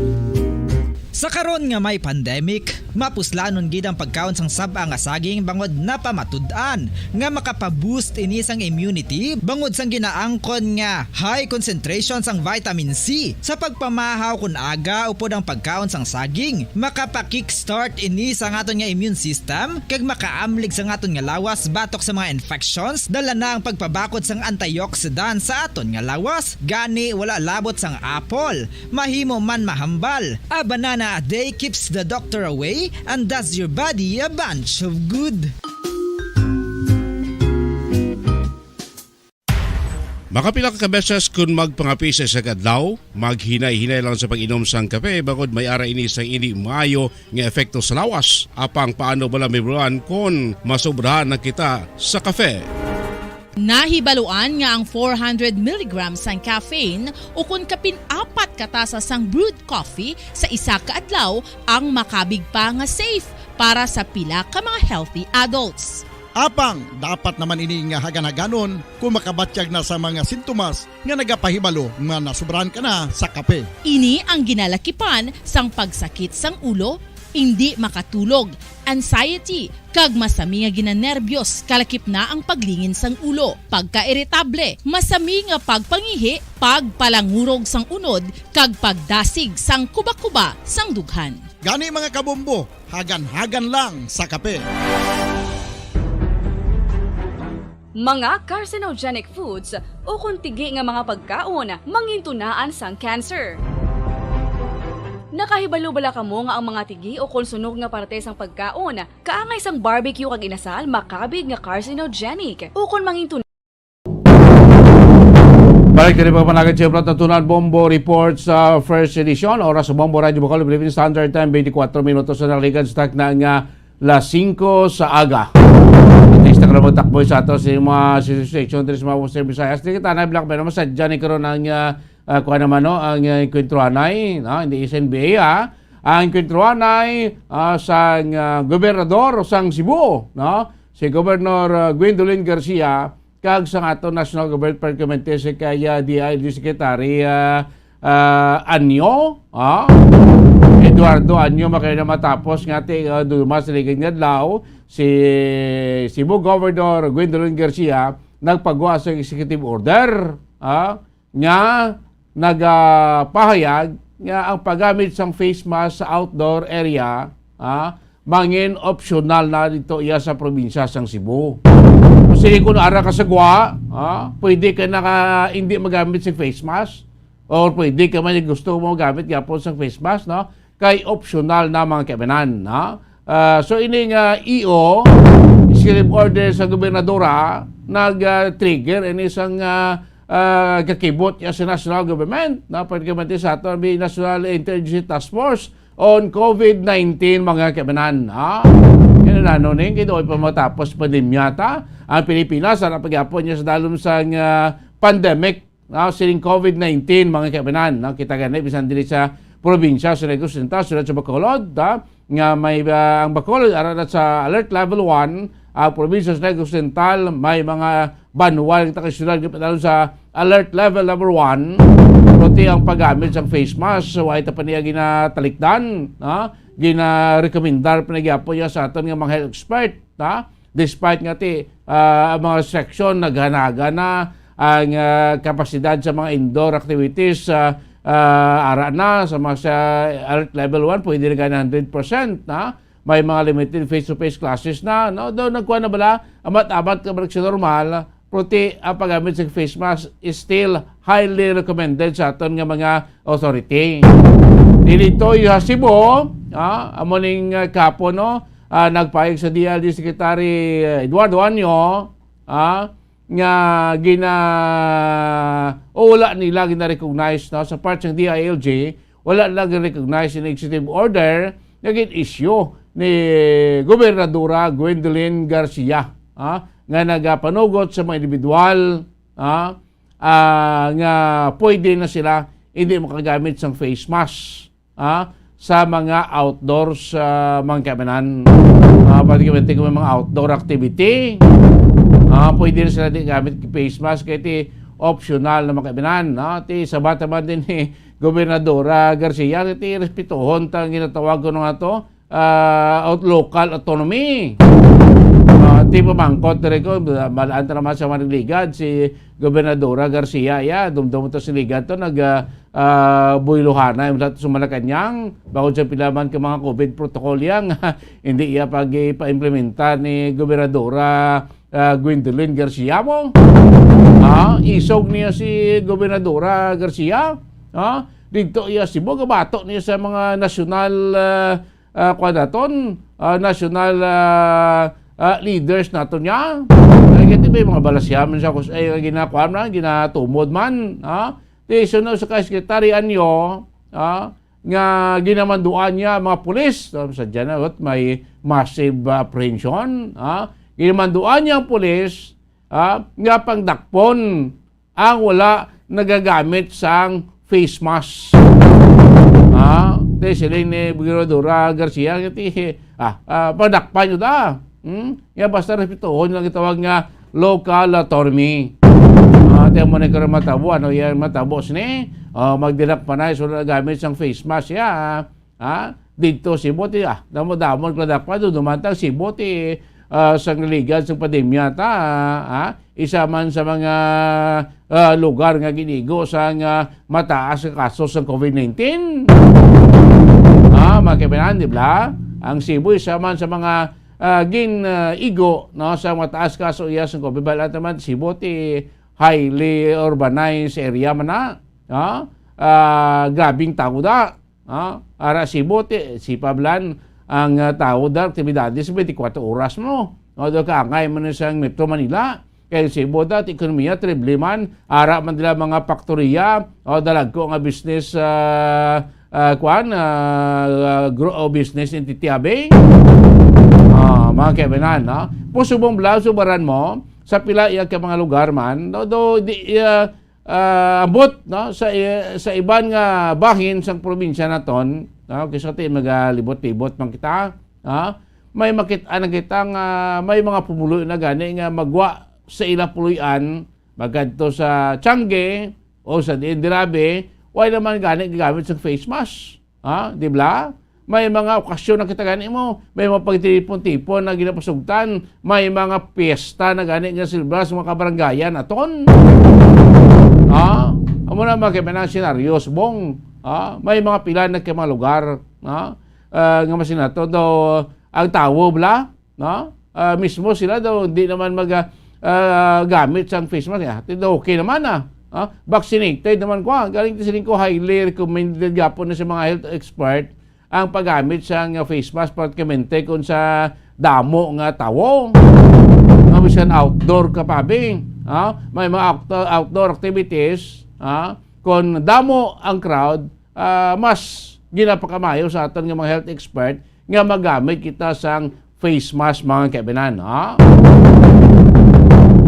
Sa karon nga may pandemic, mapuslanon gid ang pagkaon sang sab-a nga saging bangod napamatud-an nga makapaboost ini sang immunity bangod sang ginaangkon nga high concentration sang vitamin C. Sa pagpamahaw kon aga upod ang pagkaon sang saging, makapa-kickstart ini sa aton nga immune system kag makaamlig sa aton nga lawas batok sa mga infections. Dala na ang pagpabakod sang antioxidant sa aton nga lawas, gani wala labot sang apple. Mahimo man mahambal. A banana a day keeps the doctor away and does your body a bunch of good. Makapila ka beses kon magpangape sa isa ka adlaw, maghinay-hinay lang sa pag-inom sang kape bangod may ara ini sang indi maayo nga epekto sa lawas. Apang paano bala, Ma'am Roan, kon masobrahan na kita sa kape? Nahibaluan nga ang four hundred milligrams sang caffeine ukon kapin apat ka tasa sang brewed coffee sa isa ka adlaw ang makabig pa nga safe para sa pila ka mga healthy adults. Apang dapat naman ini nga hagan-haganon kung makabatyag na sa mga sintomas nga nagapahibalo nga nasobrahan ka na sa kape. Ini ang ginalakipan sang pagsakit sang ulo, indi makatulog, anxiety, kag masami nga ginanerbyos, kalakip na ang paglingin sang ulo, pagkairitable, masami nga pagpangihi, pagpalangurog sang unod, kag pagdasig sang kuba-kuba sang dughan. Gani, mga kabombo, hagan-hagan lang sa kape. Mga carcinogenic foods ukon tigi nga mga pagkaon mangintunaan sang cancer. Nakahibalo bala kamo nga ang mga tigi ukon sunog nga parte sang pagkaon, kaangay sang barbecue kag inasal, makabig nga carcinogenic ukon mangintunaan? Balik diri, mga panagad, siyempre, natutunan Bombo Report sa first edition. Oras sa Bombo Radyo Bacolod, Philippine Standard Time, twenty-four minutos na nakalikan sa takna nga las singko sa aga. At least, na magtakboy sa ato sa mga station diri sa mga Western Visayas. Di kita na black, pero mas sadya ni karon ang, ah, ah, kuha naman, no, ang, ah, enkwentruhanay, no, hindi S N B A, ah. Ang enkwentruhanay, ah, sang, ah, gobernador sang Cebu, no, si Governor, ah, Gwendolyn Garcia, kag sang aton National Government, pertinente si kay, ah, D I L G Secretary, ah, ah, Anyo, ah, Eduardo Anyo, makaya na matapos nga ti, ah, dumas ligid nga adlaw, si Cebu Governor Gwendolyn Garcia nagpagwa sa executive order, ah, nga nagapahayag nga ang paggamit sang face mask sa outdoor area, ah, mangin optional na dito iya sa probinsya sang Cebu. Kung sige, kung ara ka sa gwa, ah, pwede ka naka, hindi magamit sa face mask, or pwede ka man gusto mo magamit gyapon sa face mask, no? Kay optional na, mga kaibanan, no? Ah, so, ini nga E O, executive order sa gobernadora, nag, ah, trigger ini sang, ah, ah, gakibot ya sa national government, no? Pwede ka sa ato, may National Interagency Task Force on COVID nineteen, mga kaibanan, ha? Yan ang ano ning, kaya doon pa matapos pandemya ta. Ang Pilipinas, ang pagyapon niya sa dalom sang, ah, pandemic, no? Sining COVID nineteen, mga kaibanan, no? Kita gani, bisan dili sa probinsya sa Negros Oriental, sulod sa Bacolod, ha? Nga may, ah, ang Bacolod, ara na sa alert level one, ang probinsya sa Negros Oriental, may mga banwa nga taga-syudad nga padalon sa alert level number one, pati ang paggamit sa face mask, so, ay ta pa niya ginatalikdan, ha? Ginarekomendar pa na gyapon niya sa aton nga mga health expert, ha? Despite nga ti, ah, ang mga restriction, naghanaga na ang, ah, kapasidad sa mga indoor activities, ah, ah, ara na sa mga sa alert level one, pwede na gani hundred percent, ha? May mga limited face-to-face classes na, no? Daw nagkuha na bala, amat-amat ka balik sa normal, pero ti ang paggamit sa face mask is still highly recommended sa aton nga mga authority. Dili to, sa Cebu, ah, amo ning, ah, kapo, no? ah, nagpahayag sa D I L G Secretary, ah, Eduardo Anyo, ah, nga gina-, o wala nila gina-recognize, no, sa part sang D I L G, wala nila gina-recognize in executive order nga gin-issue ni Gobernadora Gwendolyn Garcia, ah, nga nagapanugot sa mga individual, ah, ah, nga pwede na sila hindi makagamit sang face mask, ah, sa mga outdoors, ah, mga kaibanan. Ah, particularly kung may mga outdoor activity, ah, pwede na sila di gamit face mask kay ti optional na mga kaibanan, no? Ti sa bata man din ni Gobernadora Garcia, ti respetuhon ta ang ginatawag ko nga to, ah, aut-, local autonomy. Ah, ti pamangkot diri ko, malaan ta naman sa mga nagligad, si Gobernadora Garcia, ya, dumdum to sa ligad to, nag, ah, ah, buyluhanay man sa Malacañang, bangod sa pila man ka mga covid protocol yang, hindi iya pag-ipa-implementa ni Gobernadora, ah, Gwendolyn Garcia mo. Ah, isog niya si Gobernadora Garcia. Ah, dito iya Cebu, gabato niya sa mga nasyonal, ah, ah, kuwan naton, ah, national, ah, ah, leaders naton niya. Kaya kaya may mga balasya man siya, kus-, ay, ginakuha man, ginatumod man, ah. Di, sunod sa kay Secretary Anyo, ah, nga ginamanduan niya ang mga pulis. So, sa dyan na, what, may massive, ah, apprehension, ah. Ginamanduan niya ang pulis, ah, nga pangdakpon ang wala nagagamit sang face mask. Ah, ti siling ni Gobernadora Garcia, ti, ah, ah, padakpan nyo ta. Hmm? Ya, basta respetuhon lang gitawag nga local autonomy. Ah, ti mo na karon matabo, ano yan matabo sini? Ah, magdilak pa na, so nagamit sang face mask, ya. Ha? Dito Cebu, ti, ah, damo-damo ang kadakpan, dumantang Cebu, ti, ah, sang naligan sang pandemya ta, ha? Isa man sa mga, ah, lugar nga ginigo sang mataas nga kaso sang covid nineteen. Ah, mga kaibanan, di ba? Ang Cebu, isa man sa mga, ah, gin, ah, igo, no, sa mataas kaso iya sang covid. Bala naman, Cebu, ti highly urbanized area man na. Ha? Ah, grabing tao da. Ah, ara Cebu, ti, si Pablan, ang, ah, tao da, aktibidades twenty-four oras mo. O, do kaangay man sa Metro Manila. Kay Cebu da, ti ekonomiya, triple man. Ara man nila mga faktoriya, o, dalagko nga business, ah, ah, kwan, ah, ah, gro-, o business entity abi. Ah, mga kaibanan, no? Pusubong bla, subaran mo, sa pila iya ka mga lugar man, do, do, di, ah, ah, ambot, no, sa i-, sa iban nga bahin sang probinsya naton, no, kay sa ti magalibot-libot man kita, ha? May makit-an na kita nga may mga pumuluyo na gani nga magwa sa ila puloy-an, magkadto sa Tiangge o sa diin dirabi, way naman gani gagamit sang face mask. Ha? Di ba? May mga okasyon na kita gani mo, may mga pagtipon-tipon na ginapasugtan, may mga piyesta na gani nga silbra sa mga kabaranggayan aton. Ha? Amo na mga kaibanan senaryo, subong. Ha? May mga pila na kay mga lugar, ha? Ah, nga masinato daw ang tawo bla, no? Ah, mismo sila daw hindi naman mag, ah, gamit sang face mask. Ah, ti daw okay naman, ah. Ah, vaccinated naman ko, ah. Galing ti siling ko, highly recommended gapon na sa mga health expert ang paggamit sang face mask, particularmente kung sa damo nga tawo. Nga bisan outdoor ka pa, abi. Ah, may mga out-, outdoor activities, ah, kung damo ang crowd, ah, mas ginapakamayo sa aton nga mga health expert nga magamit kita sang face mask, mga kaibanan, ha?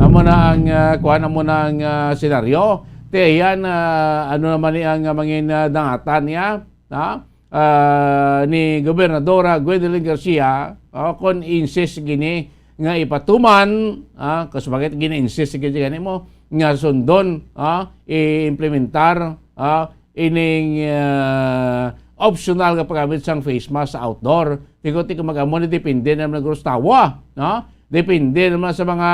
Amo na ang, ah, kuwan, amo na ang, ah, senaryo. Ti, yan, ah, ano naman ni ang, ah, mangin, ah, dangatan niya, ha? Ah, ni Gobernadora Gwendolyn Garcia, oh, kung insist gini nga ipatuman, ah, kasi bakit gina-insist gini mo nga sundon, ah, i-implementar, ah, ining, ah, optional nga paggamit sang face mask sa outdoor. Ti ko, ti ko mag-amo ni depende naman guro sa tawo, no? Depende naman sa mga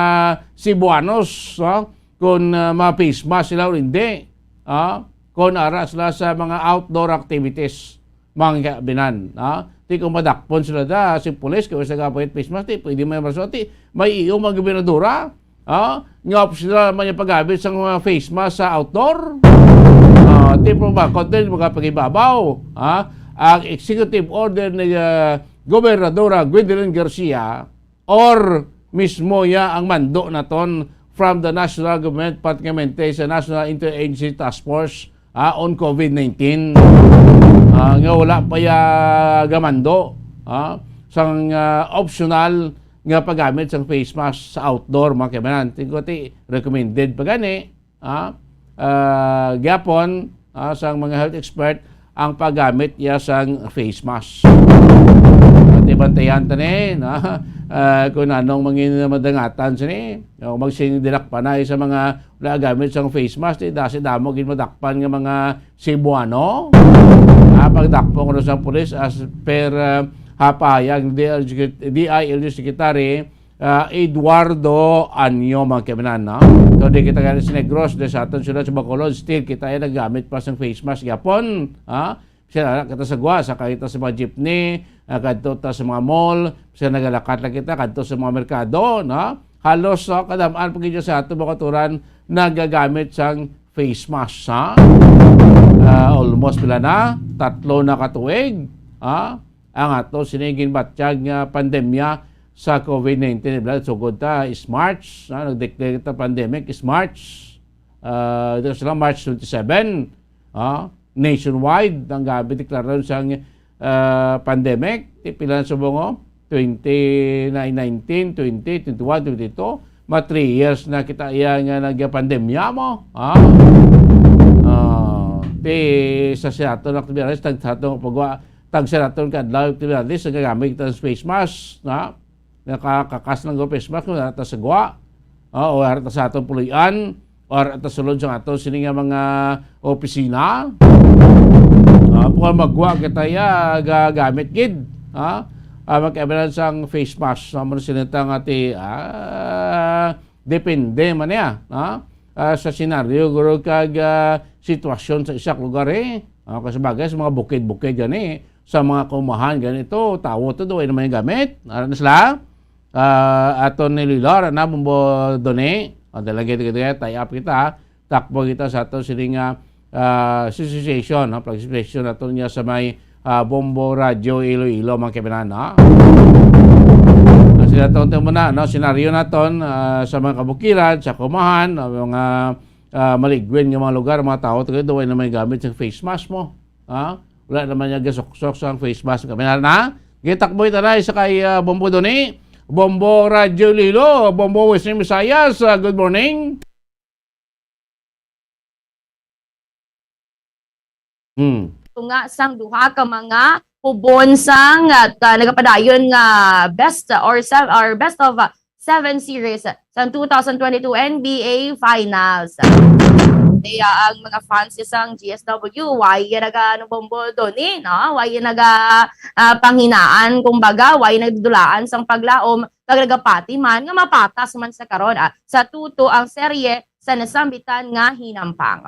Cebuanos, no? Kung, ah, ma-face mask sila o hindi, ah, kung ara sila sa mga outdoor activities, mga kaibanan, ah. Ti kung madakpon sila da, si pulis, kay sa gapit face mask, ti pwede may masulti. May iyo mga gobernadora, ah, nga optional man yung paggamit sa mga face mask sa outdoor. Ah, ti po ba, content, mga pag-ibabaw, ah, ang executive order ni, ah, Gobernadora Gwendolyn Garcia or mismo ya ang mando naton from the national government, particularmente sa National Interagency Task Force, ah, on COVID nineteen, ah, nga wala pa ya gamando, ah, sang, ah, optional nga paggamit sang face mask sa outdoor, mga kaibanan. Tingko ti recommended pa gani, ah, ah, gyapon, ah, sang mga health expert ang paggamit ya sang face mask. At ibantayan ta ni, no? Ah, kung anong mangin madangatan sini, o magsindirak pa na sa mga wala gamit sang face mask, di dasi damo gid madakpan nga mga Cebuano. Ah, pagdakpong ro sang pulis as per, ah, ha pahayag ni D I L G, D I L G Secretary, ah, Eduardo Anyo, mga kaibanan, no? So, di kita gani sa Negros, di sa aton siyudad sa Bacolod, still kita ay naggamit pa sang face mask gyapon, ha? Bisan ara kita sa gwa, sakay kita sa mga jeepney, ah, kadto ta sa mga mall, bisan nagalakat lang kita, kadto sa mga merkado, no? Halos, oh, kadam-an pa gid sa ato mga kautoran nagagamit sang face mask, ha? Ah, almost pila na? Tatlo na ka tuig, ha? Ang ato sini ginbatyag nga pandemya sa COVID nineteen, bala, sugod ta is March, ha? Nag-declare ta pandemic is March. Ah, ito sila, March twenty-seven, ah, nationwide, ang gabi deklararon sang, ah, pandemic. Ti pila na subong, oh? Twenty nineteen, twenty, twenty-one, twenty-two. Ma three years na kita iya nga nagpandemya mo. Ah? Ah, ti sa, sa aton activities, tag sa aton pagwa, tag sa aton kadlaw activities, nagagamit kita ng face mask, na? Nakakakas ng face mask, wala ta sa gwa. Ah, o wala ta sa aton puloy-an, or at sulod sa aton sini nga mga opisina. Ah, kung magwa kita ya, gagamit gid, ha? Ah, magkaibanan sang face mask, sa mga sinita nga ti, ah, depende man niya, ha? Ah, sa senaryo, guro, kag, ah, sitwasyon sa isa ka lugar, eh. Ah, kasi bagay, sa mga bukid-bukid gani, sa mga kaumahan gani, to, tawo to, do, ay naman yung gamit. Ara na sila. Ah, aton ni Lilo, ara na, Bombo Doni. O, dala kita, kita, tie up kita, ha? Takbo kita sa aton sini nga, ah, association, no? Participation naton niya sa may, ah, Bombo Radio Iloilo, mga kaibanan, no? Kasi naton ito muna, no? Senaryo naton, ah, sa mga kabukiran, sa kumahan, no? Mga, ah, maligwin nga mga lugar, mga tao, taga doon na may gamit sa face mask mo. Ha? Wala naman niya gasuksok sa face mask. Kami na, na? Gitakbo ito na, isa kay, ah, Bombo Doni, Bombo Radio Lilo, Bombo Western Visayas. Ah, good morning. Hmm. Tunga sang duha ka mga hubon sang, at, ah, nagapadayon nga best or sev-, or best of, ah, seven series sang two thousand twenty-two N B A Finals. Kaya ang mga fans sang G S W, why naga, ano, Bombo Doni, no? Why naga, ah, panghinaan, kumbaga, why nagdulaan sang paglaom, pag nagapati man, nga mapatas man sa karon, ah, sa tuto ang serye sa nasambitan nga hinampang.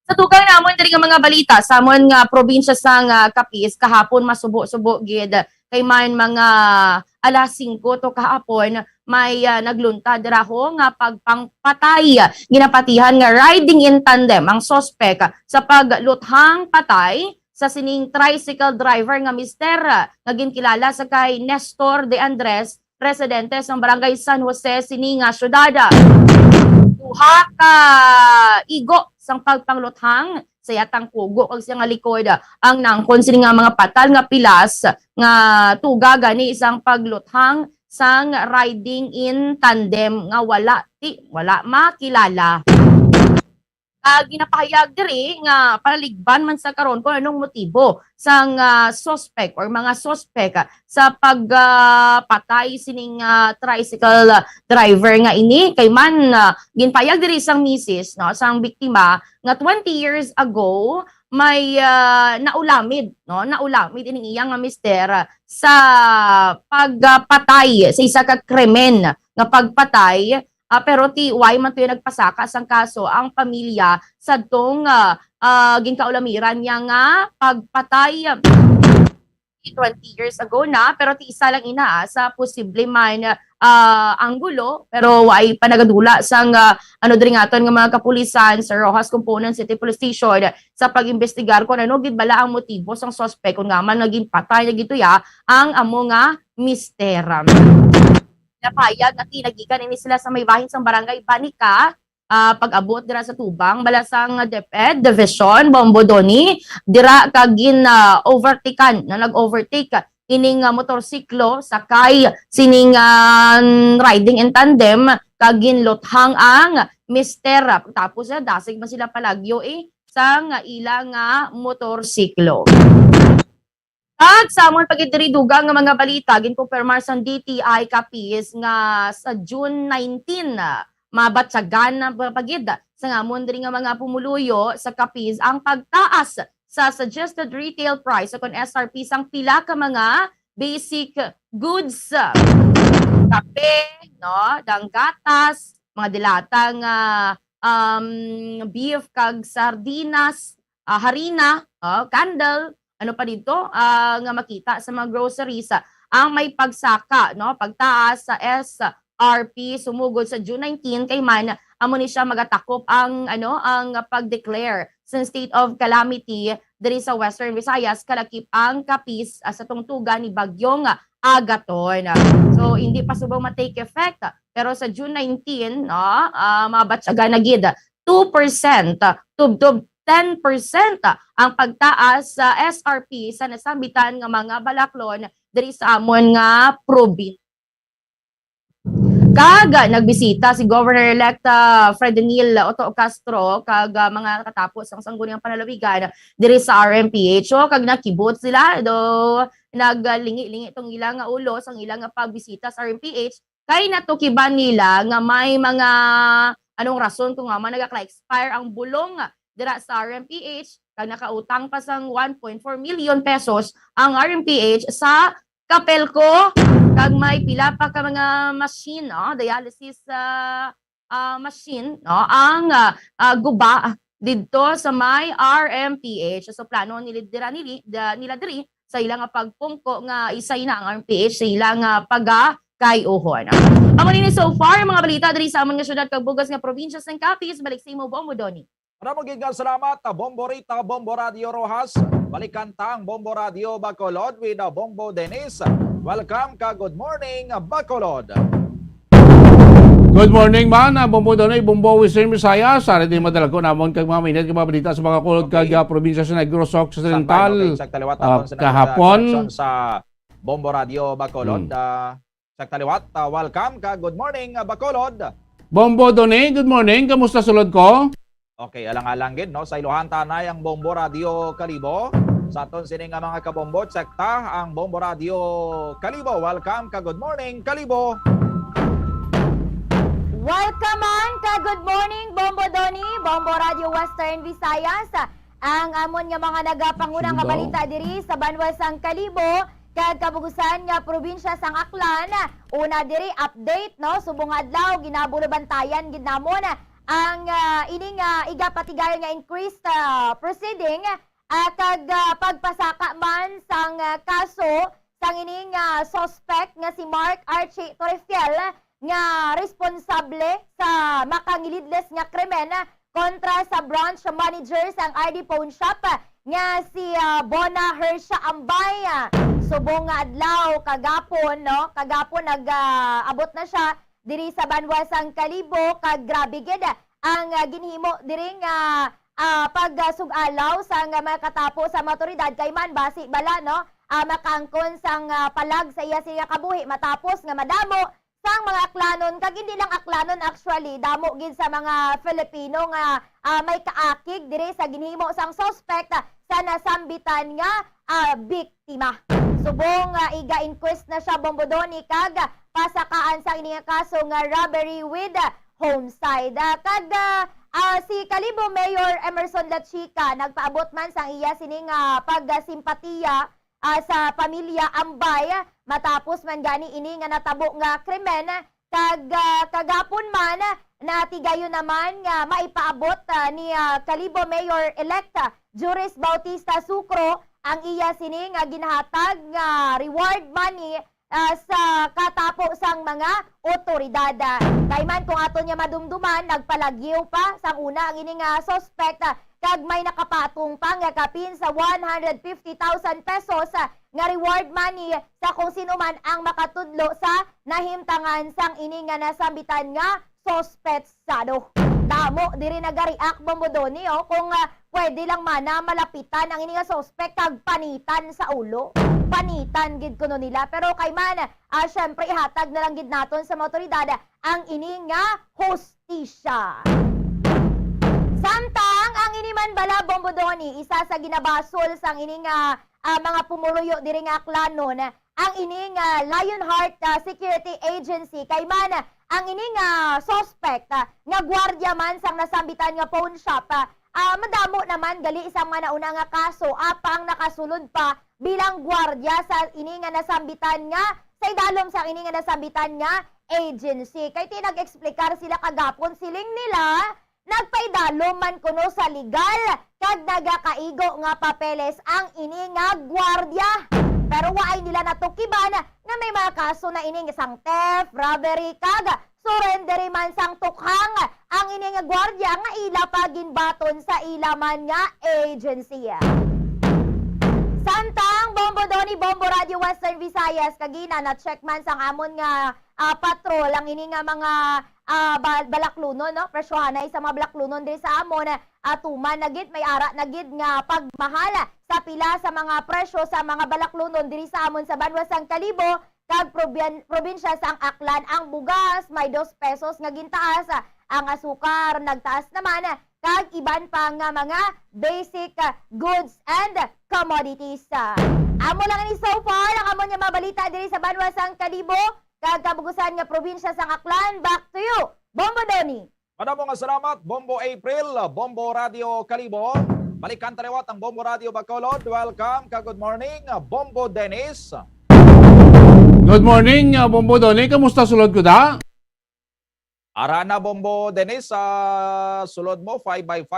Sa dugang namon diri nga mga balita, sa amon nga probinsya sang, ah, Capiz, kahapon masubo-subo gid kay man mga alas singko to kahapon, may, ah, nagluntad raho nga pagpangpatay. Ginapatihan nga riding in tandem ang suspek sa pagluthang patay sa sining tricycle driver nga mister, ah, nga ginkilala sa kay Nestor De Andres, residente sang Barangay San Jose sini nga syudad. Duha ka igo sang pagpangluthang sa iya tangkugo kag sa iya nga likod ang naangkon sini nga mga patal nga pilas nga tuga gani sang pagluthang sang riding in tandem nga wala ti, wala makilala. Ah, ginapahayag diri nga panaligban man sa karon kung anong motibo sang, ah, suspect or mga suspect, ah, sa pag, ah, patay sining, ah, tricycle driver nga ini. Kay man, ah, ginpahayag diri sang misis, no, sang biktima nga twenty years ago may, ah, naulamid, no, naulamid ining iya nga mister, ah, sa pagpatay sa isa ka krimen nga pagpatay. Ah, pero ti wala man to yung nagpasaka sang kaso ang pamilya sadtong, ah, ah, ginkaulamiran niya nga pagpatay. twenty years ago na, pero ti isa lang ina, ah, sa posible man, ah, anggulo, pero waay pa nagadula sang, ah, ano diri nga aton nga mga kapulisan sa Roxas Component City Police Station sa pag-imbestigar kung ano gid bala ang motibo sang suspek kung nga man naging patay na gituya ang amo nga mister. Napayag nga kinagikan ini sila sa may bahin sang barangay Banica, ah, pag-abot dira sa tubang, bala sang DepEd Division, Bombo Donny, dira kag gin, ah, overtaken, na nag-overtake ining, ah, motorsiklo, sakay sining, ah, riding in tandem, kag ginluthang ang mister. Tapos, ah, dasig man sila palagyo, eh, sang ila nga motorsiklo. At sa amon pa gid diri dugang nga mga balita, ginkumpirmar sang D T I Capiz nga sa June nineteen, ah, mabatyagan na pa gid sa amon diri nga mga pumuluyo sa Capiz ang pagtaas sa suggested retail price o kon S R P sang pila ka mga basic goods. Kape, no, dang gatas, mga dilata nga, um, beef kag sardinas, ah, harina, ah, candle, ano pa dito, ah, nga makita sa mga groceries, ah, ang may pagsaka, no, pagtaas sa S R P sumugod sa June nineteen, kay man amo ni siya magatakop ang, ano, ang pag-declare sa state of calamity diri sa Western Visayas, kalakip ang Capiz, ah, sa tungtugan ni Bagyong Agaton. So, hindi pa subong ma-take effect, pero sa June nineteen, no, ah, mabatyagan na gid two percent, tubtob ten percent ang pagtaas sa S R P sa nasambitan nga mga balaklon diri sa amon nga probinsya. Kag nagbisita si Governor-elect, ah, Fredinil Otto Castro kag, ah, mga katapos sang Sangguniang Panlalawigan diri sa R M P H O, kag nakibot sila, do naglingi-lingi tong ilang nga ulo sang ilang nga pagbisita sa R M P H, kay natukiban nila nga may mga anong rason kung nga man nagaka-expire ang bulong dira sa R M P H, kag nakautang pa sang one point four million pesos ang R M P H sa Capelco, kag may pila pa ka mga machine, oh, dialysis, ah, ah, machine, no, ang, ah, ah, guba didto sa may R M P H. So, plano nila dira nili-, da-, nila diri sa ila nga pagpungko nga isay na ang R M P H sa ila nga pagakay-uhon. Amo nini so far ang mga balita diri sa amon nga syudad kag bugas nga probinsya sang Capiz. Balik sa imo, Bombo Donny. Maramo gid nga salamat, Bombo Rita, Bombo Radio Roxas. Balikan ta ang Bombo Radio Bacolod with, uh, Bombo Dennis. Welcome ka Good Morning Bacolod. Good morning man, uh, Bombo Donny, Bombo Western Visayas. Ari din madala ko namon kag mga minute kag mga balita sa mga kulod kag, Okay. uh, probinsya sa Negros Occidental. Standby, okay, check taliwat Ah, naton sa kahapon. Sa Bombo Radio Bacolod. Hmm. Ah, check taliwat. Ah, welcome ka. Good morning, ah, Bacolod. Bombo Donny, good morning. Kamusta sulod ko? Okay, alang-alang gid, no? Sa iluhan ta anay ang Bombo Radio Kalibo. Sa aton sini nga mga kabombo, check ta ang Bombo Radio Kalibo. Welcome ka. Good morning, Kalibo. Welcome man ka. Good morning, Bombo Donny, Bombo Radio Western Visayas. Ang amon nga mga nagapanguna nga Sige daw. balita diri sa banwa sang Kalibo kag kabugusan nga probinsya sang Aklan. Una diri, update, no? Subong nga adlaw, ginabulubantayan gid namon ang, ah, ini nga igapatigayon nga increased, ah, proceeding, ah, kag, ah, pagpasaka man sang, ah, kaso sang ini nga suspect nga si Mark Archie Torrefiel nga responsable sa makangilidles nga krimen kontra sa branch manager sang R D Pawn Shop nga si, ah, Bona Hercia Ambay. Subong nga adlaw kagapon, no? Kagapon nag, ah, abot na siya diri sa banwa sang Kalibo, kag grabe gid ang, ah, ginhimo diri nga, ah, pagsug-alaw sang mga katapo sa mga awtoridad kay man basi bala, no? Ah, makaangkon sang, ah, palag sa iya siya kabuhi matapos nga madamo sang mga Aklanon, kag hindi lang Aklanon actually, damo gid sa mga Filipino nga, ah, may kaakig diri sa ginhimo sang suspect, ah, sa nasambitan nga, ah, biktima. Subong, ah, iga-inquest na siya, Bombo Donny, kag, ah, pasakaan sa ini nga kaso nga robbery with, ah, homicide. Ah, kag, ah, ah, si Kalibo Mayor Emerson Lachica nagpaabot man sang iya sini nga pagsimpatiya ah, sa pamilya Ambay, matapos man gani ini nga natabo nga krimen, kag, ah, kagapon man, natigayon naman nga maipaabot, ah, ni, ah, Kalibo Mayor-elect, ah, Juris Bautista Sucro ang iya sini nga ginahatag nga reward money, ah, sa katapo sang mga otoridad. Kay man kung aton niya madumduman, nagpalagyo pa sang una ang ini nga suspect, ah, kag may nakapatong pa nga kapin sa one hundred fifty thousand pesos, ah, nga reward money sa kung sino man ang makatudlo sa nahimtangan sang ini nga nasambitan nga suspetsado. Damo diri nagareact, Bombo Donny, oh, kung, ah, pwede lang mana malapitan ang ini nga suspect kag panitan sa ulo. Panitan gid kuno nila. Pero kay man, ah, syempre, ihatag na lang gid naton sa mga otoridad ang ini nga hustisya. Samtang ang ini man bala, Bombo Donny, isa sa ginabasol sang ini nga, ah, mga pumuluyo diri nga Aklanon, ang ini nga Lionheart, ah, Security Agency, kay man ang ini nga suspect, ah, nga gwardiya man sang nasambitan nga pawn shop, ah, ah, madamo naman gali sa mga nauna nga kaso, apang nakasulod pa bilang gwardiya sa ini nga nasambitan nga, sa idalom sa ini nga nasambitan nga agency. Kay ti nag-explicar sila kagapon, siling nila, nagpaidalom man kuno sa legal kag nagakaigo nga papeles ang ini nga gwardiya. Pero waay nila natukiban nga may mga kaso na ini sang theft, robbery, kag surrender man sang tukhang ang ini nga gwardiya nga ila pa ginbaton sa ila man nga agency. Samtang Bombo Donny, Bombo Radio Western Visayas, kagina na-check man sang amon nga, ah, patrol ang ini nga mga, ah, bal-, balaklunon, no? Presyohanay sa mga balaklunon diri sa amon, ah, tuman na gid, may ara na gid nga pagmahal sa pila sa mga presyo sa mga balaklunon diri sa amon sa banwa sang Kalibo kag probin-, probinsya sang Aklan. Ang bugas may dos pesos nga gintaas, ang asukar nagtaas naman, kag iban pa nga mga basic, ah, goods and commodities. Amo lang ni so far ang amon nga mabalita diri sa banwa sang Kalibo kag kabugusan nga probinsya sang Aklan. Back to you, Bombo Donny. Madamo nga salamat, Bombo April, Bombo Radio Kalibo. Balikan ta liwat ang Bombo Radio Bacolod. Welcome ka, good morning, Bombo Dennis. Good morning, uh, Bombo Donny. Kamusta sulod ko da? Ara na, Bombo Dennis, sa sulod mo, five by five.